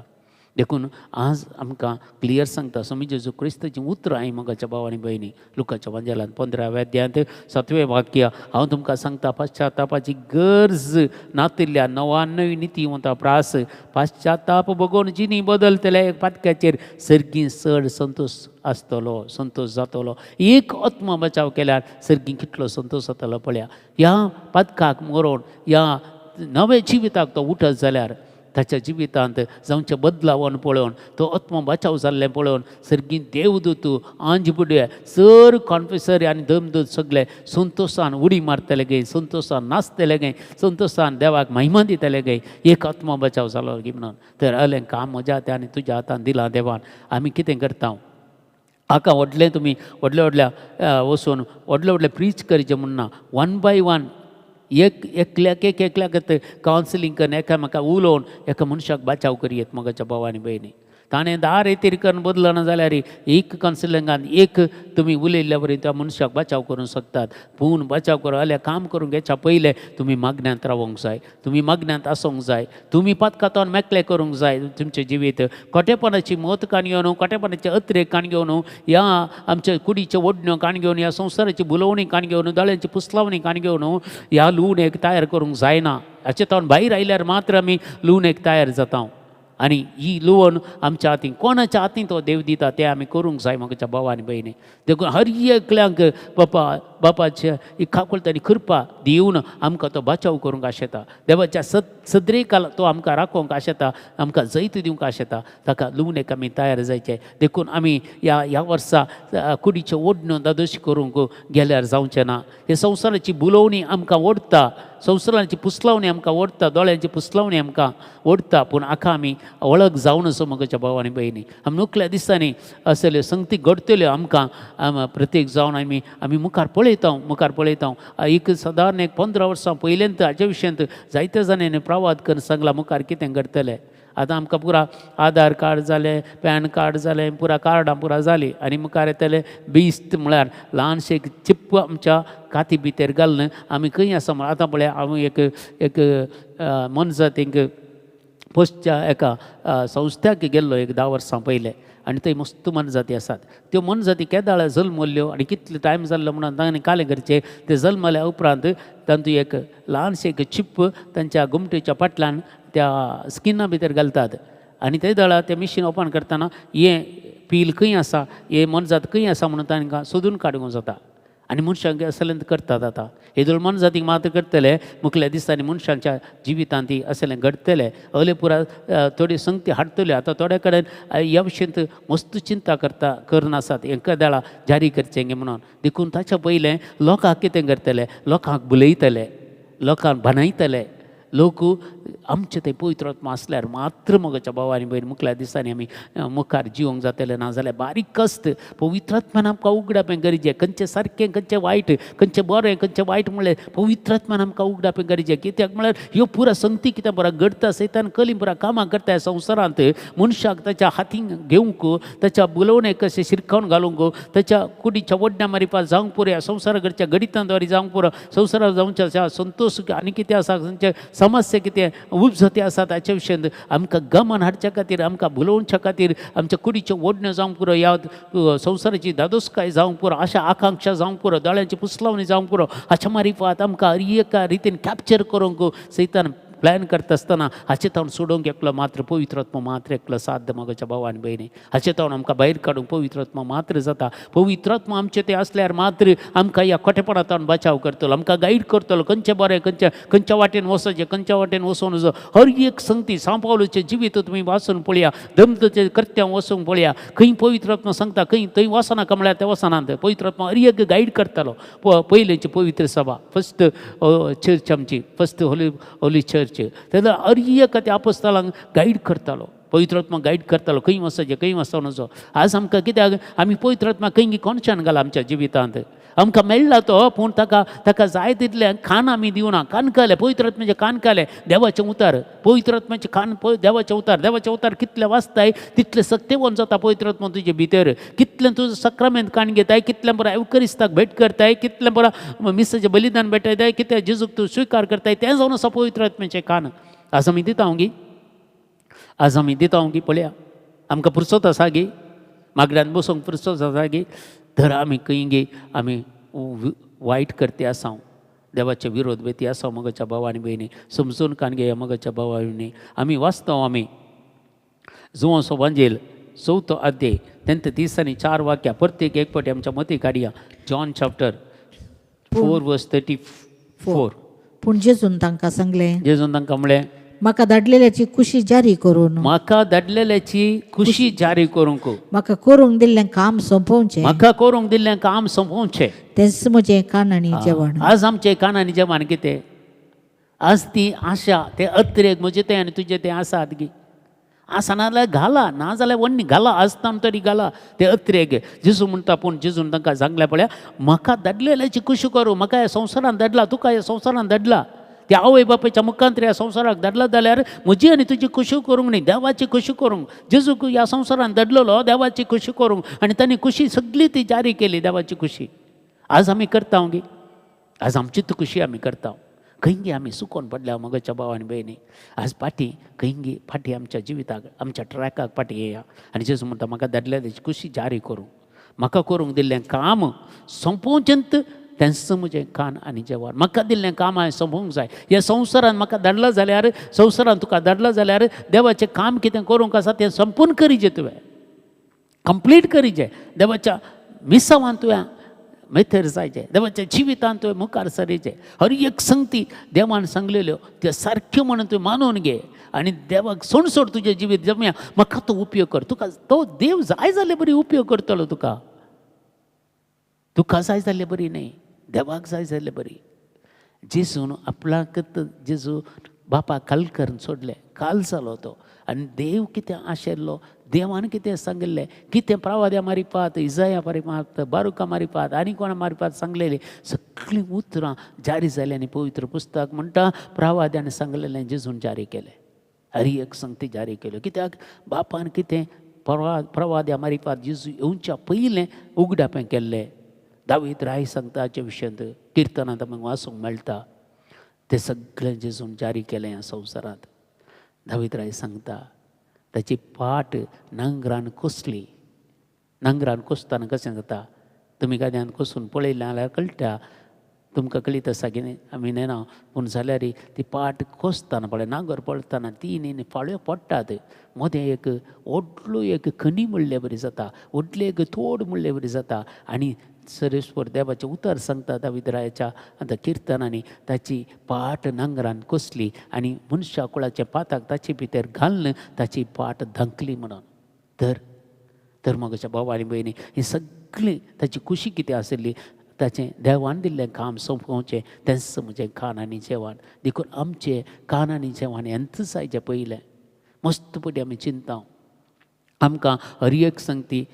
देखून आज आमकां क्लियर सांगता स्वामी जेजू क्रिस्ताचीं उतरां हांवें मोगाच्या भाव आनी भयणी लुकाच्या वांजेलान 15व्या अध्यायांत 7वें वाक्य हांव तुमकां सांगता, पश्चातापाची गरज नातिल्ल्या 99 नितीवंता प्रास पश्चाताप बगोवन जिनी बदलतले एक पातक्याचेर सर्गीं चड संतोश आसतलो, संतोश जातलो. एक आत्मा बचाव केल्यार सर्गीं कितलो संतोश जातलो पळया. ह्या पातकाक मरोन ह्या नव्या जिविताक तो उठत जाल्यार ताच्या जिवितांत जावचें बदलावन पळोवन तो आत्मा बचाव जाल्लें पळोवन सर्गीं देवदूत आंज बुडये सर कॉन्फेसर आनी दमदूत सगळे संतोशान उडी मारतले गे, संतोशान नाचतले गे, संतोशान देवाक महिमा दितले गे, एक आत्मा बचाव जालो गी म्हणून. तर अलें काम म्हज्या हातान आनी तुज्या हातान दिलां देवान. आमी कितें करता आका व्हडलें तुमी व्हडल्या व्हडल्या वचून व्हडले व्हडले प्रीच करचें म्हूण ना, वन बाय वन एक एकल्याक एक एकल्याक कावन्सिलींग करून एकामेका उलोवन एका मनशाक बचाव करयेत. मोगाच्या भाव आनी भयणी ताणें 10 रेतीर करून बदलना जाल्यार एक कावन्सिलिंगान एक तुमी उलयल्ल्या वरी त्या मनशाक बचाव करूंक शकतात. पूण बचाव करूं जाल्यार काम करूंक घेवच्या पयलें तुमी मागण्यांत रावोंक जाय, तुमी मागण्यांत आसूंक जाय, तुमी पातकातोन मेकळे करूंक जाय तुमचें जिवीत. खोटेपणाची मत काण घेवन, खोटेपणाचे अत्रेक काण घेवन, ह्या आमच्या कुडीच्यो ओडण्यो काण घेवन, ह्या संवसाराची भुलोवणी काण घेवन, दोळ्यांची पुसलावणी काण घेवन ह्या लुवणेक तयार करूंक जायना. हाचे तोंड भायर आयल्यार मात्र आमी लुवणेक तयार जाता. आनी ही लुवण आमच्या हातीन कोणाच्या हातीन तो देव दिता तें आमी करूंक जाय म्हज्या भाव आनी भयणी. देखून हर एकल्यांक बापा बापाचे ही काकुळट आनी कृपा दिवन आमकां तो बचाव करूंक आशेता. देवाच्या सदरेकाल तो आमकां राखोवंक आशेता, आमकां जैत दिवंक आशेता. ताका लुवणेक आमी तयार जायचें. देखून आमी ह्या ह्या वर्सा कुडीच्यो ओडण्यो दादोशी करूंक गेल्यार जावचें ना. हे संवसाराची बुलोवणी आमकां ओडटा, संवसाराची पुसलावणी आमकां ओडटा, दोळ्यांची पुसलावणी आमकां ओडटा. पूण आका आमी वळख जावन आसो म्हज्या भाव आनी भयणी. आमी मुखल्या दिसांनी असल्यो संगती घडटल्यो आमकां प्रत्येक जावन आमी आमी मुखार पळयता, मुखार पळयता. एक सादारण एक 15 वर्सां पयल्यांत हाजे विशयांत जायते जाणांनी प्रवाद करून सांगला मुखार कितें घडटलें. आतां आमकां पुरा आधार कार्ड जालें, पॅन कार्ड जालें, पुरा कार्डां पुरा जालीं आनी मुखार येतलें बीस्ट म्हळ्यार ल्हानशें एक चिप्प आमच्या काती भितर घालून आमी खंय आसा म्हळ्यार. आतां पळय हांव एक एक मोनजातींक पोसच्या एका संस्थ्याक गेल्लो एक 10 वर्सां पयलें आनी थंय मस्त मोनजाती आसात. त्यो मोनजाती केदाळ जल्मल्ल्यो आनी कितलो टायम जाल्लो म्हणून तांणी कालें करचें. ते जल्मल्या उपरांत तातूंत एक ल्हानशें एक चिप्प तांच्या गोमटेच्या फाटल्यान त्या स्किना भितर घालतात आनी ते दळा तें मिशीन ओपन करतना हें पील खंय आसा, हें मोनजात खंय आसा म्हणून तांकां सोदून काडूंक जाता. आनी मनशांक असलें करतात. आतां येदोळ मोनजातीक मात्र करतले, मुखल्या दिसांनी मनशांच्या जिवितांत ती असलें घडटलें. अले पुरा थोडी संगती हाडटल्यो. आतां थोड्या कडेन ह्या विशयांत मस्त चिंता करता करून आसात हेंकां देळा जारी करचें गे म्हणून. देखून ताच्या पयलें लोकांक कितें करतले, लोकांक बुलयतले, लोकांक बनयतले. लोक आमचे थंय पवित्र आत्मा आसल्यार मात्र मोगाच्या भाव आनी भयण मुखल्या दिसांनी आमी मुखार जिवंक जातलें. ना जाल्यार बारीक कश्ट पवित्र आत्मान आमकां उगडापें गरजें. खंयचें सारकें, खंयचें वायट, खंयचें बरें, खंयचें वायट म्हणलें पवित्र आत्मान आमकां उगडापें गरजें. कित्याक म्हळ्यार ह्यो पुरा संगती कितें पुरा घडटा सैतान कली पुरा कामां करता ह्या संवसारांत. मनशाक ताच्या हातीन घेवंक, ताच्या बुलोवणेक कशें शिरकावन घालूंक, ताच्या कुडीच्या ओडण्या मारिपा जावंक पुरो, ह्या संवसारा घडच्या गणितां जावंक पुरो, संवसाराक जावच्या संतोश आनी कितें आसा, खंयचे समस्या कितें उपजती आसा ताच्या विशयांत आमकां गमन हाडच्या खातीर, आमकां भुलोवच्या खातीर, आमच्या कुडीच्यो ओडण्यो जावंक पुरो, ह्या संवसाराची दादोसकाय जावंक पुरो, अशा आकांक्षा जावंक पुरो, दोळ्यांची पुसलावणी जावंक पुरो, हाच्या मारिफात आमकां एका रितीन कॅप्चर करूंक सैतान प्लॅन करता आसतना हाचे तावन सोडोवंक एकलो मात्र पवित्र आत्मा मात्र एकलो साध्य मोगाच्या भाव आनी भयणी. हाचे तावन आमकां भायर काडूंक पवित्र आत्मा मात्र जाता. पवित्र आत्मा आमचे ते आसल्यार मात्र आमकां ह्या खोटेपणांत बचाव करतलो, आमकां गायड करतलो, खंयचें बरें, खंयच्या खंयच्या वाटेन वचचें, खंयच्या वाटेन वचून वचो. हर एक संगती सांव पावलूचें जिवीत तुमी वाचून पळया, दमदचे कर्त्यांव वचूंक पळया, खंय पवित्र आत्मा सांगता खंय थंय वचनाका म्हळ्यार ते वचनात. पवित्र आत्मा हर एक गायड करतालो. पयलेची पवित्र सभा, फर्स्ट चर्च आमची, फर्स्ट होली होली चर्च, तेन्ना हर एक त्या आपोस्तलांक गायड करतालो पवित्र आत्मा, गायड करतालो खंय वचचें, खंय वचों नजो. आज आमकां कित्याक आमी पवित्र आत्मा खंय कोणच्यान घाला आमच्या जिवितांत? आमकां मेळ्ळा तो, पूण ताका ताका जाय तितलें खाण आमी दिवना. कानकाले पवित्र आत्म्याचें कानकाले देवाचें उतार, पवित्र आत्म्याचें खान, देवाचें उतार, देवाचें उतार कितलें वाचताय तितलें सक्तेवन जाता पवित्र आत्मा तुजे भितर. कितलें तुजो सक्रामेंत काण घेताय, कितलें बरो एवकरिस्ताक भेट करताय, कितलें बरो मिसाचें बलिदान भेटयताय, कितें जेजूक तूं स्विकार करताय, तें जावन आसा पवित्र आत्म्याचें कान. आज आमी दिता गी, आज आमी दिता गी, पळया आमकां पुरसत आसा गी, मागल्यान बसूंक पुरसत आसा गी. तर आमी खंय गी आमी वायट करते आसा, देवाचे विरोध बेती आसा. मगच्या भाव आनी भयणी, समजून कान घेया. मगच्या भाव आनी आमी वाचता, आमी जुवांसो वांजेल चवथो अध्याय तेंत 34 वाक्या प्रत्येक एक फावटी आमच्या मती काडया. John chapter 4 verse 34. पूण जेजून तांकां सांगलें, जेजून तांकां म्हणलें, म्हाका धाडलेल्याची खुशी जारी करून, म्हाका धाडलेल्याची खुशी जारी करूंक, म्हाका करूंक दिल्लें काम सोंपोवचें, म्हाका करूंक दिल्लें काम सोंपोवचें, तेंच म्हजें कान आनी जेवण. आज आमचें कान आनी जेवण कितें? आज ती आशा ते अत्रेक म्हजें तें आनी तुजें तें आसात गी? आसा नाजाल्यार घाला, नाजाल्यार वण्णी घाला, आसतना तरी घाला ते अत्रेक. जेजू म्हणटा, पूण जेजून तांकां सांगलें, पळया म्हाका धाडलेल्याची खुशी करूं, म्हाका ह्या संवसारान धाडला, तुका ह्या संवसारान धाडला, त्या आवय बापायच्या मुखांत ह्या संवसाराक धाडला जाल्यार म्हजी आनी तुजी खुशी करूंक न्ही, देवाची खुशी करूंक. जेजूक ह्या संवसारान धाडलेलो देवाची खुशी करूंक, आनी तांणी खुशी सगळी ती जारी केली, देवाची खुशी. आज आमी करता गी? आज आमची खुशी आमी करता. खंय गी आमी सुकोन पडल्या मगच्या भाव आनी भयणी. आज फाटीं खंय गी फाटीं आमच्या जिविताक, आमच्या ट्रॅकाक फाटीं येया. आनी जेजू म्हणटा, म्हाका धाडल्या तेची खुशी जारी करूं, म्हाका करूंक दिल्लें काम सोंपोवचेंत तेंच म्हजें कान आनी जेवण. म्हाका दिल्लें काम हांवें सोंपोवंक जाय. ह्या संवसारान म्हाका धाडला जाल्यार, संवसारान तुका धाडला जाल्यार देवाचें काम कितें करूंक आसा तें संपूर्ण करीजे, तुवें कंप्लीट करीजे. देवाच्या मिसावान तुवें मेथर जायचे, देवाच्या जिवितान तुवें मुखार सरीचे. हर एक संगती देवान सांगलेल्यो त्यो सारक्यो म्हणून तुवें मानून घे आनी देवाक सोड तुजें जिवीत जमया. म्हाका तो उपयोग कर, तुका तो देव जाय जाल्यार बरी उपयोग करतलो तुका. तुका जाय जाल्ले बरी न्ही, देवाक जाय जाल्ले बरी. जेजून आपणाक जेजू बापाक काल करून सोडलें, काल जालो तो. आनी देव कितें आशिल्लो, देवान कितें सांगिल्लें, कितें प्रवाद्या मारिपात, इजाया मारिपात, बारुका मारिपात आनी कोणा मारिपात सांगलेली सगळीं उतरां जारी जालीं. आनी पवित्र पुस्तक म्हणटा प्रवाद्यान सांगलेलें जेजून जारी केलें, हर एक संगती जारी केल्यो. कित्याक बापान कितें प्रवाद्या मारिपात जेजू येवच्या पयलें उगडापें केल्लें. दावीद राय सांगता हाचे विशयांत, किर्तनांत आमकां वाचूंक मेळटा, तें सगळें जेजून जारी केलें ह्या संवसारांत. दावीद राय सांगता ताची पाट नांगरान कोसली. नांगरान कोसतना कशें जाता तुमी गाद्यान कोसून पळयलें जाल्यार कळटा तुमकां, कळीत आसा की आमी नेना. पूण जाल्यार ती पाट कोसतना पळय, नांगर पळतना तीन फाळ्यो पडटात, मदें एक व्हडलो एक खणी म्हणले बरी जाता, व्हडलें एक तोड म्हणले बरी जाता. आनी सरेश्वर देवाचें उतर सांगता दावीद रायाच्या आतां किर्तनांनी, ताची पाट नांगरान कोसली आनी मनशा कुळाच्या पाताक ताचे भितर घालून ताची पाट धांकली म्हणून. तर तर मगच्या भाव आनी भयणी, ही सगळी ताची खुशी कितें आशिल्ली, ताचें देवान दिल्लें काम सोंपोवचें तेंच म्हजें खाण आनी जेवण. देखून आमचें खाण आनी जेवण हेंच जायचें पयलें. मस्त पटी आमी चिंता, आमकां हर एक संगती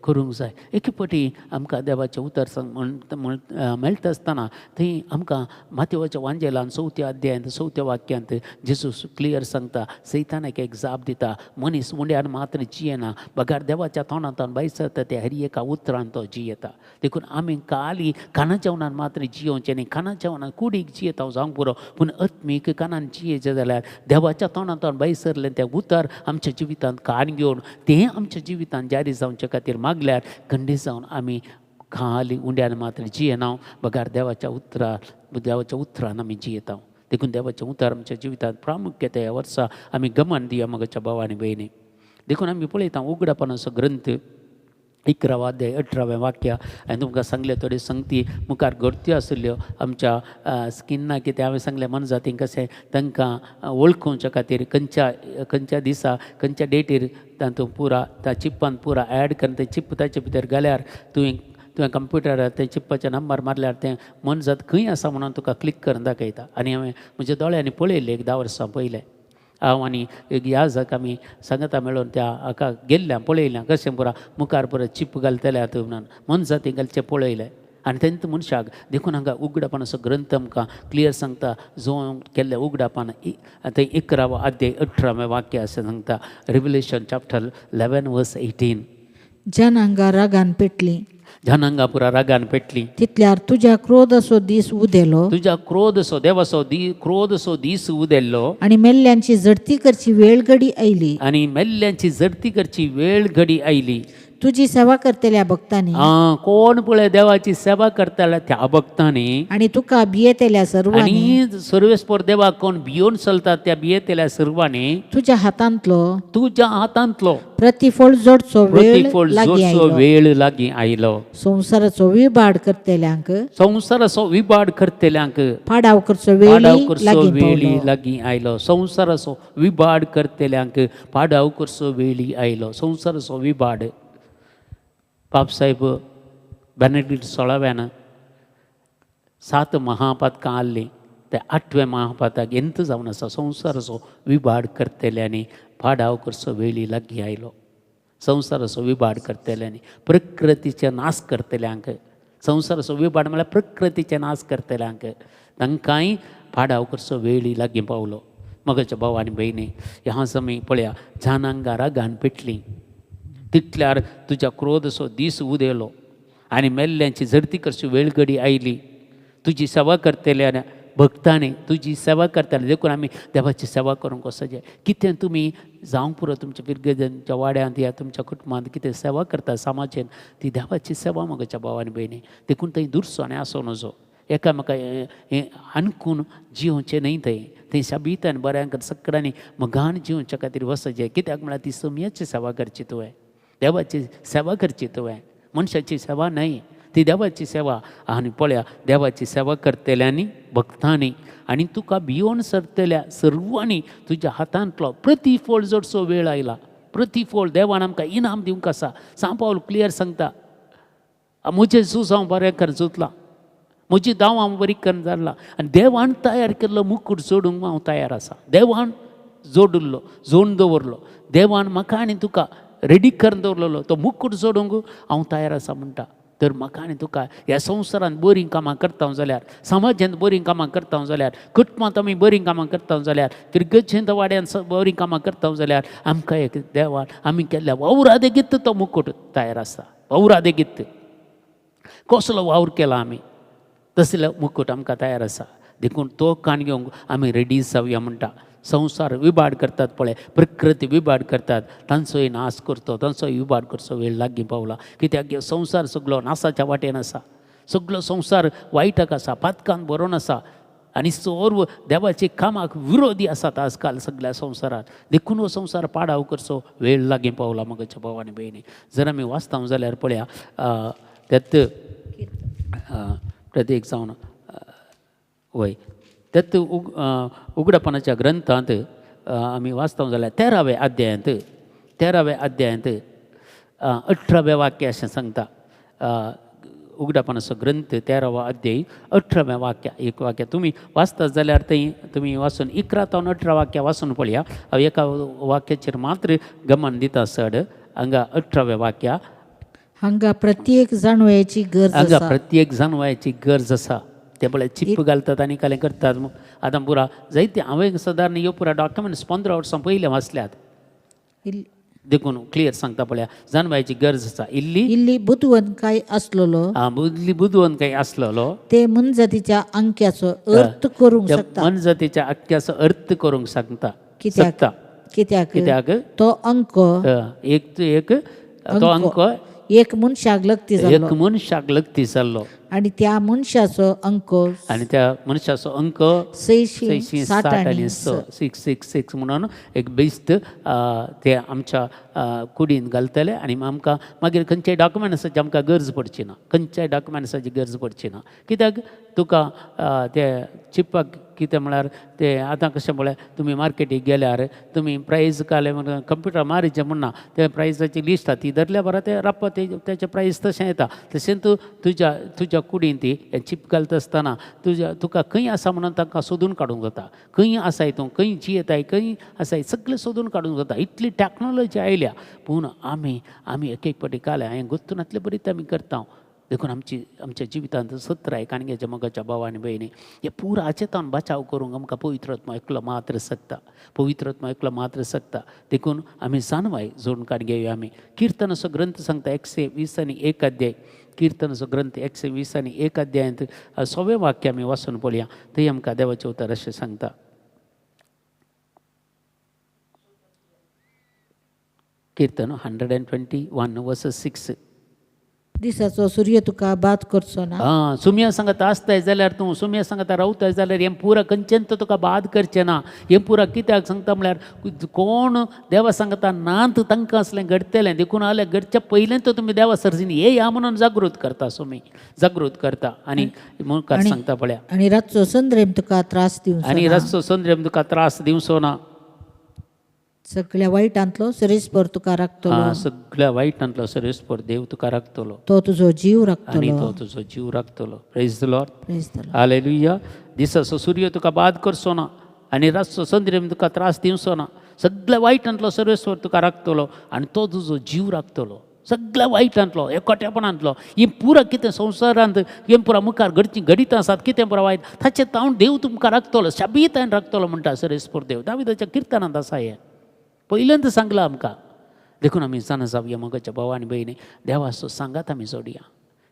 करूंक जाय. एके फावटी आमकां देवाचें उतर सांग म्हण मेळटा आसतना थंय आमकां मातेवाच्या वांजेलान चवथ्या अध्यायांत चवथ्या वाक्यांत जेजू क्लियर सांगता, सैतानाक एक जाप दिता, मनीस उंड्यान मात्र जियेना बगार देवाच्या तोंडांतल्यान भायर सरता ते हर एका उतरान तो जियेता. देखून आमी काली खाना जेवणान मात्र जियोवचें न्ही, खाना जेवणान कुडीक जियेता जावंक पुरो, पूण आत्मीक कानान जियेचें जाल्यार देवाच्या तोंडांतल्यान भायर सरलें तें उतर आमच्या जिवितांत कान घेवन तें आमच्या जिवितांत जारी जावचे खातीर मागल्यार खंडीत जावन आमी खाली उंड्यान मात्र जियेना बगार देवाच्या उतरा देवाच्या उतरान आमी जियेता. देखून देवाचें उतर आमच्या जिवितांत प्रामुख्यता ह्या वर्सा आमी गमन दिया मगच्या भाव आनी भयणी. देखून आमी पळयता उगडापणाचो ग्रंथ 11 अध्याय 18वें वाक्य, हांवें तुमकां सांगलें थोड्यो संगती मुखार घडत्यो आशिल्ल्यो आमच्या स्किन्ना कितें हांवें सांगलें मनजातींक कशें तांकां वळखुच्या खातीर खंयच्या खंयच्या दिसा खंयच्या डेटीर तातूंत पुरा त्या चिप्पान पुरा एड करून तें चिप्प ताचे भितर घाल्यार तुवें तुवें कंप्युटरार तें चिप्पाचें नंबर मारल्यार तें मनजात खंय आसा म्हणून तुका क्लिक करून दाखयता. आनी हांवें म्हज्या दोळ्यांनी पळयलें एक 10 वर्सां पयलें, हांव आनी एक याजक आमी सांगता मेळून त्या हाका गेल्ल्या पळयल्या कशें पुरा मुखार पुरा चिप घालतले आतां म्हणून मनजाती घालचें पळयलें. आनी तेंच मनशाक देखून हांगा उगडापणाचो ग्रंथ आमकां क्लियर सांगता, जो केल्ल्या उगडापान थंय 11वो अध्याय 18वें वाक्य अशें सांगता, रिवलेशन चॅप्टर 11 वर्स 18. जनांगा रागान पेटली. जनांगा पुरा रागान पेटली. तितल्यार तुज्या क्रोधाचो दीस उदेलो. तुज्या क्रोधसो देवाचो दी क्रोधसो दीस उदेल्लो. आनी मेल्ल्यांची झडती करची वेळ घडी आयली. आनी मेल्ल्यांची झडती करची वेळ घडी आयली. तुजी सेवा करतल्या भक्तांनी आं, कोण पळय देवाची सेवा करताल्या त्या भक्तांनी आनी तुका भियेतल्या सर्वांनी आनी सर्वेस्पर देवाक कोण भियोन चलतात त्या भियेतल्या सर्वांनी तुज्या हातांतलो तुज्या हातांतलो प्रतिफळ जोडचो वेळ प्रतिफळ लागीं जोडचो आयलो. वेळ लागीं आयलो. संवसाराचो विबाड करतल्यांक संवसाराचो विबाड करतल्यांक पाडाव करचो वेळ पाडाव करचो लागीं वेळी पावलो. लागीं आयलो. संवसाराचो विबाड करतल्यांक पाडाव करचो वेळी आयलो. संवसाराचो विबाड बापसाहेब बेनेडिक्ट 16व्यान 7 महापातकां आहलीं, त्या 8व्या महापातक एंत जावन आसा संवसाराचो विबाड करतल्यांनी पाडाव करचो वेळी लागीं आयलो. संवसाराचो विबाड करतल्यांनी प्रकृतीचे नाश करतल्यांक, संवसाराचो विबाड म्हळ्यार प्रकृतीचे नाश करतल्यांक तांकांय पाडाव करचो वेळी लागीं पावलो. मगाच्या भाव आनी भयणी, ह्या समी पळया जानांगा रागान पेटलीं, तितल्यार तुज्या क्रोधसो दीस उदेलो आनी मेल्ल्यांची झडती करची वेळगडी आयली. तुजी सेवा करतल्या भक्तांनी तुजी सेवा करतले, देखून आमी देवाची सेवा करूंक वचचें. कितें तुमी जावंक पुरो तुमच्या पिरगेजांच्या वाड्यांत या तुमच्या कुटुंबांत कितें सेवा करता समाजेन, ती देवाची सेवा म्हज्या भाव आनी भयणी. देखून थंय दुरसो आनी आसूं नजो, एकामेका आनकून जियोवचें न्हय. थंय थंय शाबीत आनी बऱ्यांक सगळ्यांनी मोगान जियोवच्या खातीर वचचें. कित्याक म्हळ्यार ती समयाची सेवा करची तुवें, देवाची सेवा करची तुवें, मनशाची सेवा न्हय, ती देवाची सेवा. आनी पळया देवाची सेवा करतल्यांनी भक्तांनी आनी तुका भियोन सरतल्या सर्वांनी तुज्या हातांतलो प्रतिफळ जोडचो वेळ आयला. प्रतिफळ देवान आमकां इनाम दिवंक आसा. सांव पावल क्लियर सांगता, म्हजें झूज हांव बरें करून झुजलां, म्हजी दाव हांव बरी करून जाल्ला आनी देवान तयार केल्लो मुकूट जोडूंक हांव तयार आसा. देवान जोडिल्लो, जोडून दवरलो, देवान म्हाका आनी तुका रेडी करून दवरलेलो तो मुकूट जोडूंक हांव तयार आसा म्हणटा. तर म्हाका आनी तुका ह्या संवसारांत बरीं कामां करता जाल्यार, समाजांत बरीं कामां करता जाल्यार, कुटुंबांत आमी बरीं कामां करता जाल्यार, फिरगजेंत वाड्यांत बरीं कामां करता जाल्यार आमकां एक देवान आमी केल्ल्या वावरा देगीत तो मुकूट तयार आसा. वावरा देगीत कसलो वावर केला आमी तसलो मुकूट आमकां तयार आसा. देखून तो कान घेवंक आमी रेडी जावया म्हणटा. संवसार विबाड करतात पळय, प्रकृती विबाड करतात, तांचोय नाश करतो, तांचोय विबाड करचो वेळ लागीं पावला. कित्याक संवसार सगलो नासाच्या वाटेन आसा, सगलो संवसार वायटाक आसा, पातकान भरोन आसा आनी सर्व देवाचे कामाक विरोधी आसात आजकाल सगल्या संवसारात. देखून हो संवसार पाडाव करचो वेळ लागीं पावला. म्हज्या भाव आनी भयणी, जर आमी वाचता जाल्यार पळया त्यात प्रत्येक जावन वय त्यात उगडापणाच्या ग्रंथांत आमी वाचता जाल्यार 13व्या अध्यायांत, 13व्या अध्यायांत 18व्या वाक्य अशें सांगता. उगडापणाचो ग्रंथ 13वो अध्याय 18व्या वाक्य, एक वाक्य तुमी वाचता जाल्यार थंय तुमी वाचून 11 तावन 18 वाक्य वाचून पळया. हांव एका वाक्याचेर मात्र गमन दिता चड. हांगा 18व्या वाक्य, हांगा प्रत्येक जाणवयाची गरज हांगा आसा. प्रत्येक जाणवयाची गरज आसा. ते पळय चिप्प घालतात आनी कालें करतात. आतां पुरा जायते हांवें सदारण ह्यो पुरा डॉक्युमेंट्स 15 वर्सां पयलीं वाचल्यात, देखून क्लियर सांगता पळया जाणवयाची गरज आसा. इल्ली इल्ली बुदवंत काय आसलेलो इल्ली बुदवंत काय आसलेलो ते मनजातीच्या अंक्याचो अर्थ करूंक शकता. मनजातीच्या आख्याचो अर्थ करूंक सांगता कित्याक शकता. कित्याक कित्याक तो अंक एक एक तो अंक एक मनशाक लग्ती जाल्लो एक मनशाक लग्ती जाल्लो आनी त्या मनशाचो अंक आनी त्या मनशाचो अंक 660 660 आनी आनी 6. 666 म्हणून एक बेस्त ते आमच्या कुडीन घालतले आनी आमकां मागीर खंयच्याय डॉक्युमेंट्साची आमकां गरज पडची ना, खंयच्याय डॉक्युमेंट्साची गरज पडची ना. कित्याक तुका ते चिप्पाक कितें म्हळ्यार ते आतां कशें पळय तुमी मार्केटीक गेल्यार तुमी प्रायस काडले म्हणून कंप्युटर मारीचें म्हणना, ते प्रायसाची लिस्ट आहा ती धरल्या बरा ते राप्पा तेचें प्रायस तशें येता. तशें तूं तुज्या तुज्या कुडीन ती चिप घालता आसतना तुज्या तुका खंय आसा म्हणून तांकां सोदून काडूंक जाता. खंय आसाय तूं, खंय जियेताय, खंय आसाय, सगळें सोदून काडूंक जाता. इतली टॅक्नोलॉजी आयल्या. पूण आमी आमी एक एक फावटी काल हांवें गोत्तून नातले बरीच आमी करता. देखून आमची आमच्या जिवितांत सत्राय काणग्याच्या मोगाच्या भाव आनी भयणी हे पुरा हाचे तावन बचाव करूंक आमकां पवित्र आत्मा एकलो मात्र शकता, पवित्र आत्मा एकलो मात्र शकता. देखून आमी जाणवाय जोडून काडून घेवया. आमी किर्तनाचो ग्रंथ सांगता 120 1 अध्याय, किर्तनाचो ग्रंथ 120 1 अध्यायांत 6वें वाक्य आमी वाचून पळया. थंय आमकां देवाचें उतर अशें सांगता. किर्तन 121 verse 6. दिसाचो सूर्य तुका बाद करचो ना. आं, सुम्या सांगता आसताय जाल्यार, तूं सुम्या सांगता रावताय जाल्यार हें पुरा खंयच्यान तुका बाद करचें ना. हें पुरा कित्याक सांगता म्हळ्यार कोण देवा सांगता नात तांकां असलें घडटलें. देखून जाल्यार घडच्या पयलें तर तुमी देवा सर्जीन येया म्हणून जागृत करता, सुमी जागृत करता आनी मुखार सांगता पळया. आनी रातचो संद्रेम तुका त्रास दिवचो आनी ना. रातचो संद्रेम तुका त्रास दिवचो ना. सगळ्या वायटांतलो सरेस्पर तुका राखतलो. आं, सगळ्या वायटांतलो सरेस्पर देव तुका राखतलो. तो तुजो जीव आनी राखतलो. तो तुजो जीव राखतलो. Praise the Lord. Praise the Lord. Hallelujah. दिसाचो सूर्य तुका बाद करचो ना आनी रातचो संद्रेम तुका त्रास दिवचो ना. सगळ्या वायटांतलो सर्वेस्वर तुका राखतलो आनी तो तुजो जीव राखतलो. सगळ्या वायटांतलो, एकटेपणांतलो, ही पुरा कितें संवसारांत हें पुरा मुखार घडची घडीत आसात कितें पुरा वायट ताचें तावन देव तुमकां राखतलो, शाबीतायन राखतलो म्हणटा सर्वेस्पर देव. दाविदाच्या किर्तनांत आसा हें, पयल्यांत सांगलां आमकां. देखून आमी जाणा जावया मोगाच्या भाव आनी भयणी, देवाचो सांगात आमी जोडया.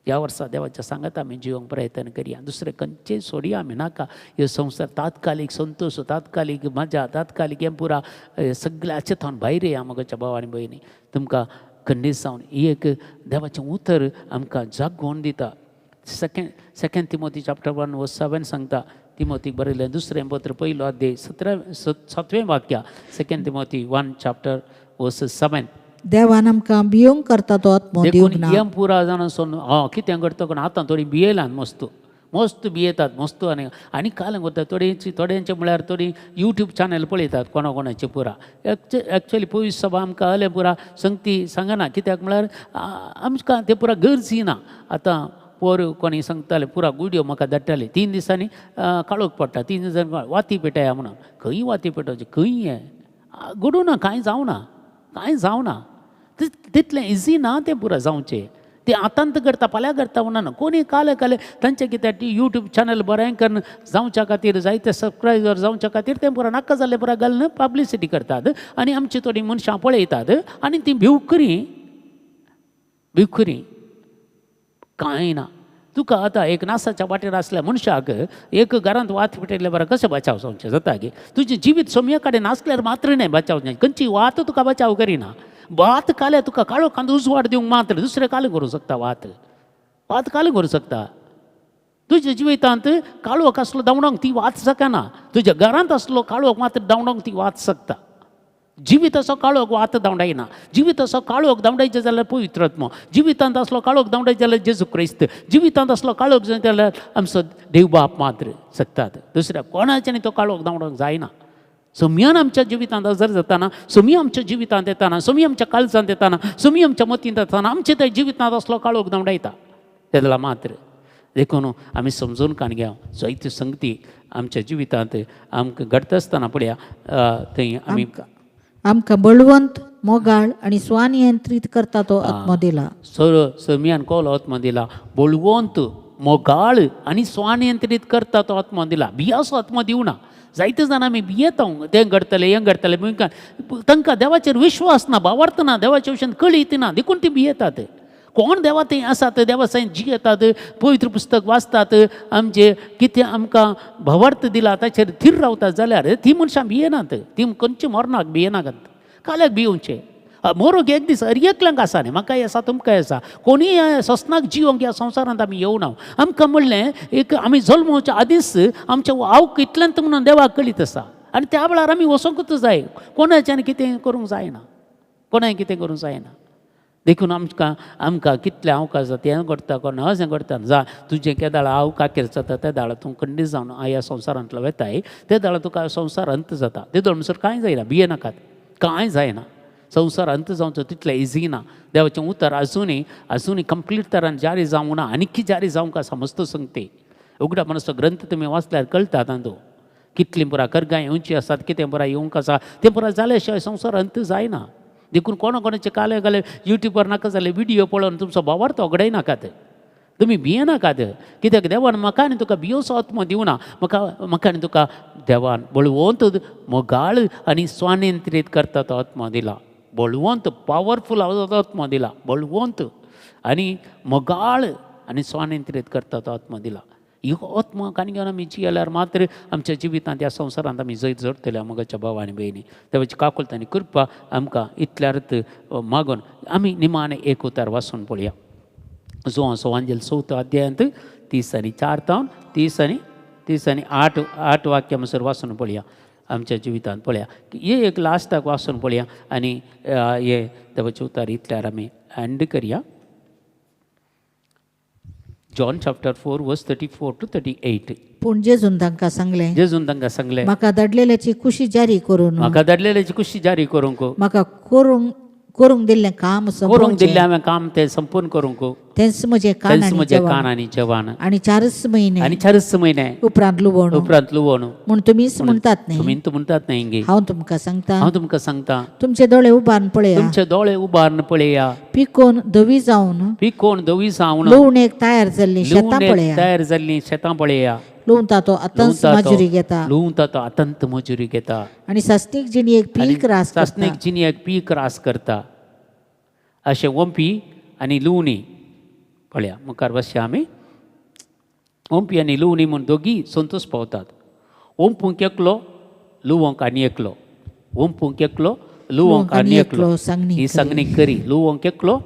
ह्या वर्सा देवाच्या सांगात आमी जिवंक प्रयत्न करया. दुसरें खंयचें सोडया आमी नाका. हे संवसार तात्कालीक संतोश, तात्कालीक मजा, तात्कालीक हें पुरा सगळ्याचे थावन भायर येया. मोगाच्या भाव आनी भयणी, तुमकां खंडीत जावन ही एक देवाचें उतर आमकां जागोवन दिता. Second Timothy chapter 1 verse 7 सांगता. तिमोतीक बरयलें दुसरें पत्र पयलो अध्याय 17 सातवें वाक्य, Second Timothy 1 chapter verse 7. देवान आमकां भियोंक करता तो आत्मो देखून दिवंक ना. हें पुरा जाण सोन हय कितें करता कोण आतां थोडीं भियेलात, मस्त मस्त भियेतात मस्त. आनी आनी काल करता थोड्यांची, थोड्यांचे म्हळ्यार थोडीं यूट्यूब चॅनल पळयतात कोणा कोणाचे पुरा. एक्चुअली पयस सभा आमकां आहलें पुरा संगती सांगना, कित्याक म्हळ्यार आमकां तें पुरा गरज ना. आतां पोर कोणी सांगताले पुरा गुडयो म्हाका धाडटाले, 3 दिसांनी काळोख पडटा, 3 दिसांनी वाती पेटया म्हणून. खंय वाती पेटोवची, खंय हें घडूं ना, कांय जावना, कांय जावना. तितलें इजी ना तें पुरा जावचें. तें आतांत करता फाल्यां करता म्हणना कोणी. काले काले तांचे कित्याक यूट्यूब चॅनल बरें करून जावच्या खातीर, जायते सबस्क्रायबर जावच्या खातीर तें पुरा नाका जाल्लें पुरा घालून पब्लिसिटी करतात आनी आमची थोडीं मनशां पळयतात आनी तीं भिवकुरी भिवकुरी. कांय ना. तुका आतां एक नासाच्या वाटेर आसल्या मनशाक एक घरांत वात पेटयल्ल्या बरें कशें बचाव जावचें जाता गे? तुजें जिवीत सोमया कडेन आसल्यार मात्र न्हय बचाव जाय. खंयची वात तुका बचाव करिना. वात काल्या तुका काळोखांत उजवाड दिवंक मात्र, दुसरें काल करूं शकता. वात वात काल करूं शकता. तुज्या जिवितांत काळोख आसलो धांवडोंक ती वात शकना. तुज्या घरांत आसलो काळोख मात्र धांवडोंक ती वात शकता. जिविताचो काळोख वात धांवडायना. जिविताचो काळोख धांवडायचें जाल्यार पवित्र आत्मो, जिवितांत आसलो काळोख धांवडायचें जाल्यार जेजू क्रिस्त, जिवितांत आसलो काळोख जाय जाल्यार आमचो देव बाप मात्र शकतात. दुसऱ्या कोणाच्यानी तो काळोख धांवडोंक जायना. सोमयान आमच्या जिवितांत हजर जाताना, सोमी आमच्या जिवितांत येताना, सोमी आमच्या काळजांत येताना, सोमी आमच्या मतींत येताना आमच्या त्या जिवितांत आसलो काळोख धांवडायता तेदला मात्र. देखून आमी समजून काण घेव जायत्यो संगती आमच्या जिवितांत आमकां घडटा आसतना पळया थंय आमी आमकां बळवंत, मोगाळ आनी स्वनियंत्रीत करता तो आत्मो दिला. सर समियान कोलो आत्मा दिला, बळवंत, मोगाळ आनी स्वनियंत्रीत करता तो आत्मा दिला. भियाचो आत्मा दिवना. जायते जाण आमी भियेता, तें घडटलें हें घडटलें. तांकां देवाचेर विश्वास ना, भावार्थ ना, देवाच्या विशयान कळीत ना, देखून ती भियेतात. कोण देवा थंय आसात, देवा सायन जियेतात, पवित्र पुस्तक वाचतात, आमचे कितें आमकां भावार्थ दिला ताचेर थीर रावतात जाल्यार ती मनशां भियेनात. ती खंयची मरणाक भियेनात. काल्याक भियोवचें? मोरोक एक दीस हर एकल्यांक आसा न्ही, म्हाकाय आसा, तुमकांय आसा. कोणीय सस्नाक जिवंक ह्या संवसारांत आमी येवना. आमकां म्हणलें एक आमी जल्मोवच्या आदींच आमच्या आवक इतल्यांत म्हणून देवाक कळीत आसा आनी त्या वेळार आमी वचोंकूच जाय. कोणाच्यान कितें करूंक जायना, कोणाय कितें करूंक जायना. देखून आमकां कितलें अवकाश जाता, हें घडटा कोण अशें घडटा जा. तुजें केदाळ हांव काकेर जाता ते दाळ तूं खंडीत जावन ह्या संवसारांतलो वेताय, ते दाळ तुका संवसार अंत जाता. ते दोळ म्हणसर कांय जायना. भियेनाकात, कांय जायना. संवसार अंत जावचो तितलें इजी ना. देवाचें उतर आजुनूय आजुनूय कंप्लीट तरान जारी जावंक ना, आनीकी जारी जावंक आसा. मस्त संगती उगडा मनाचो ग्रंथ तुमी वाचल्यार कळटा तातूंत कितलीं पुरा करगां येवची आसात, कितें पुरा येवंक आसा, तें पुरा जाल्या शिवाय संवसार अंत जायना. देखून कोणा कोणाचे काले काले युट्यूबार नाका जाल्यार विडियो पळोवन तुमचो भावार्थ ओगडायनाकात. तुमी भियेनाकात, कित्याक देवान म्हाका आनी तुका भियोचो आत्मो दिवना, म्हाका म्हाका आनी तुका देवान बळवंत, मोगाळ आनी स्वानियंत्रीत करता तो आत्मो दिला. बळवंत, पावरफूल आत्मो दिला, बळवंत आनी मोगाळ आनी स्वानियंत्रीत करता तो आत्मो दिला. ह्यो आत्मा आनी घेवन आमी जियेल्यार मात्र आमच्या जिवितांत ह्या संवसारांत आमी जैत जोडटले. मोगाच्या भाव आनी भयणी, देवाची काकुळट आनी कृपा आमकां इतल्यारत मागून आमी निमाणें एक उतार वाचून पळया. जुवांचो वांजेल चवथो अध्यायांत 34 तावन 38 वाक्या म्हणसर वाचून पळया. आमच्या जिवितांत पळया, हे एक लास्टाक वाचून पळया आनी हे देवाचे उतार इतल्यार आमी एंड करया. John chapter 4 verse 34 to 38. पूण जेजून तांकां सांगलें, जेजून तांकां सांगलें, म्हाका धाडलेल्याची खुशी जारी करून, म्हाका धाडलेल्याची खुशी जारी करूंक, म्हाका करूंक करूंक दिल्लें काम करूंक सोंपोवचें, दिल्लें हांवें काम तें संपूर्ण करूंक, तेंच म्हजें कान तेंच आनी म्हजें जेवण. कान आनी जेवण. आनी 4 म्हयने आनी 4 म्हयने उपरांत लुवण उपरांत लुवण म्हूण तुमीच म्हणटात न्ही. तुमी म्हणटात न्ही गे. हांव तुमकां सांगता, हांव तुमकां सांगता, तुमचे दोळे उबारून पळया, तुमचे दोळे उबारून पळया, पिकोवन धवी जावन पिकोवन धवी जावन लुवणेक तयार जाल्ली शेतां लुवणेक पळया. तयार जाल्लीं शेतां पळया. लुवता तो आतांच मजुरी घेता, लुवता तो आतांत मजुरी घेता, आनी सासणीक जिणेक पीक रास करता. सासणीक जिणेक पीक रास करता. अशें ओंपी आनी लुवणी पळया. मुखार बसया आमी. ओंपी आनी लुवणी म्हूण दोगी संतोश पावतात. ओंपूंक एकलो, लुवोंक आनी एकलो. ओंपूंक एकलो, लुवोंक आनी एकलो. सांगणी ही सांगणी करी. लुवोंक एकलो,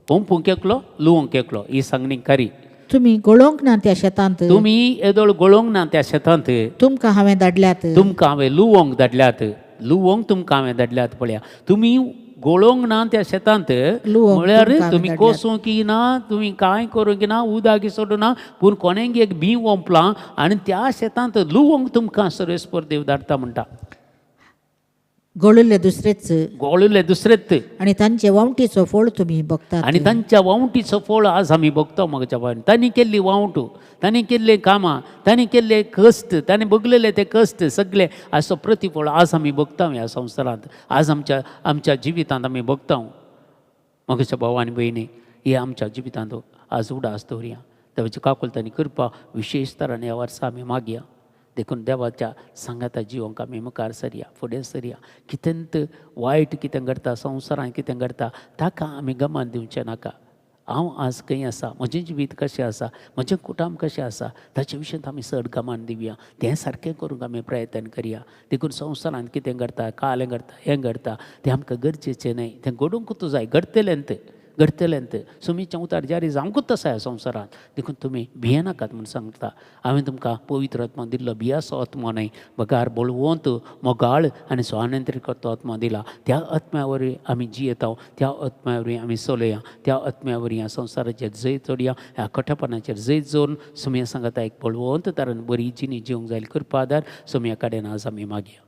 ओंपूंक एकलो, लुवोंक एकलो, ही सांगणी करी. तुमी गळोवंक ना त्या शेतांत, तुमी येदोळ गळोवंक ना त्या शेतांत, तुमकां हांवें धाडल्यात, तुमकां हांवें लुवोंक धाडल्यात. लुवोंक तुमकां हांवें धाडल्यात. पळया, तुमी गळोवंक ना त्या शेतांत लुवोंक म्हळ्यार तुमकां हांवें तुमी धाडल्यात. कोसूंक ना, तुमी कांय करूंक ना, उदक सोडूं ना, पूण कोणेंगी एक बीं ओंपलां आनी त्या शेतांत लुवोंक तुमकां सर्वेस्पर देव धाडटा म्हणटा. गळिल्ले दुसरेच, गोळिल्ले दुसरेच, आनी तांचे वावटीचो फळ तुमी बघतात. आनी तांच्या वावटीचो फळ आज आमी भोगता. म्हाका बायन तांणी केल्ली वावट, तांणी केल्ले कामां, तांणी केल्ले कश्ट, तांणी भोगलेले ते कश्ट सगळे हाचो प्रतिफळ आज आमी भोगता ह्या संवसारांत. आज आमच्या आमच्या जिवितांत आमी भोगता. म्हज्या भाव आनी भयणी, हे आमच्या जिवितांत आज उडास दवरया. देवाची काकुळट आनी कृपा विशेश तरान ह्या वर्सा आमी मागया. देखून देवाच्या सांगाता जिवंक आमी मुखार सरया, फुडें सरया. कितेंत वायट कितें घडटा संवसारांत, कितें घडटा ताका आमी गमान दिवचें नाका. हांव आज खंय आसा, म्हजें जिवीत कशें आसा, म्हजें कुटुंब कशें आसा, ताचे विशयांत आमी चड गमान दिवया. तें सारकें करूंक आमी प्रयत्न करया. देखून संवसारांत कितें घडटा, कालें घडटा, हें घडटा, तें आमकां गरजेचें न्हय. तें घडोवंकूच जाय, घडटलेंत घडटलेंत. सुमीचें उतार जारी जावंकूच आसा ह्या संवसारांत. देखून तुमी भियेनाकात म्हूण सांगता. हांवें तुमकां पवित्र आत्मा दिल्लो, भियाचो आत्मो न्हय, बगार बळवंत, मोगाळ आनी स्वानंत्रीत करतो आत्मा दिला. त्या आत्म्या वरवीं आमी जियेता, त्या आत्म्या वरवीं आमी चलया, त्या आत्म्या वरवीं ह्या संवसाराचेर जैत जोडया, ह्या कठपणाचेर जैत जोडून सुमया सांगता एक बळवंत तरान बरी जिणी जिवंक जाय. कृपा आदार सुमया कडेन आज आमी मागया.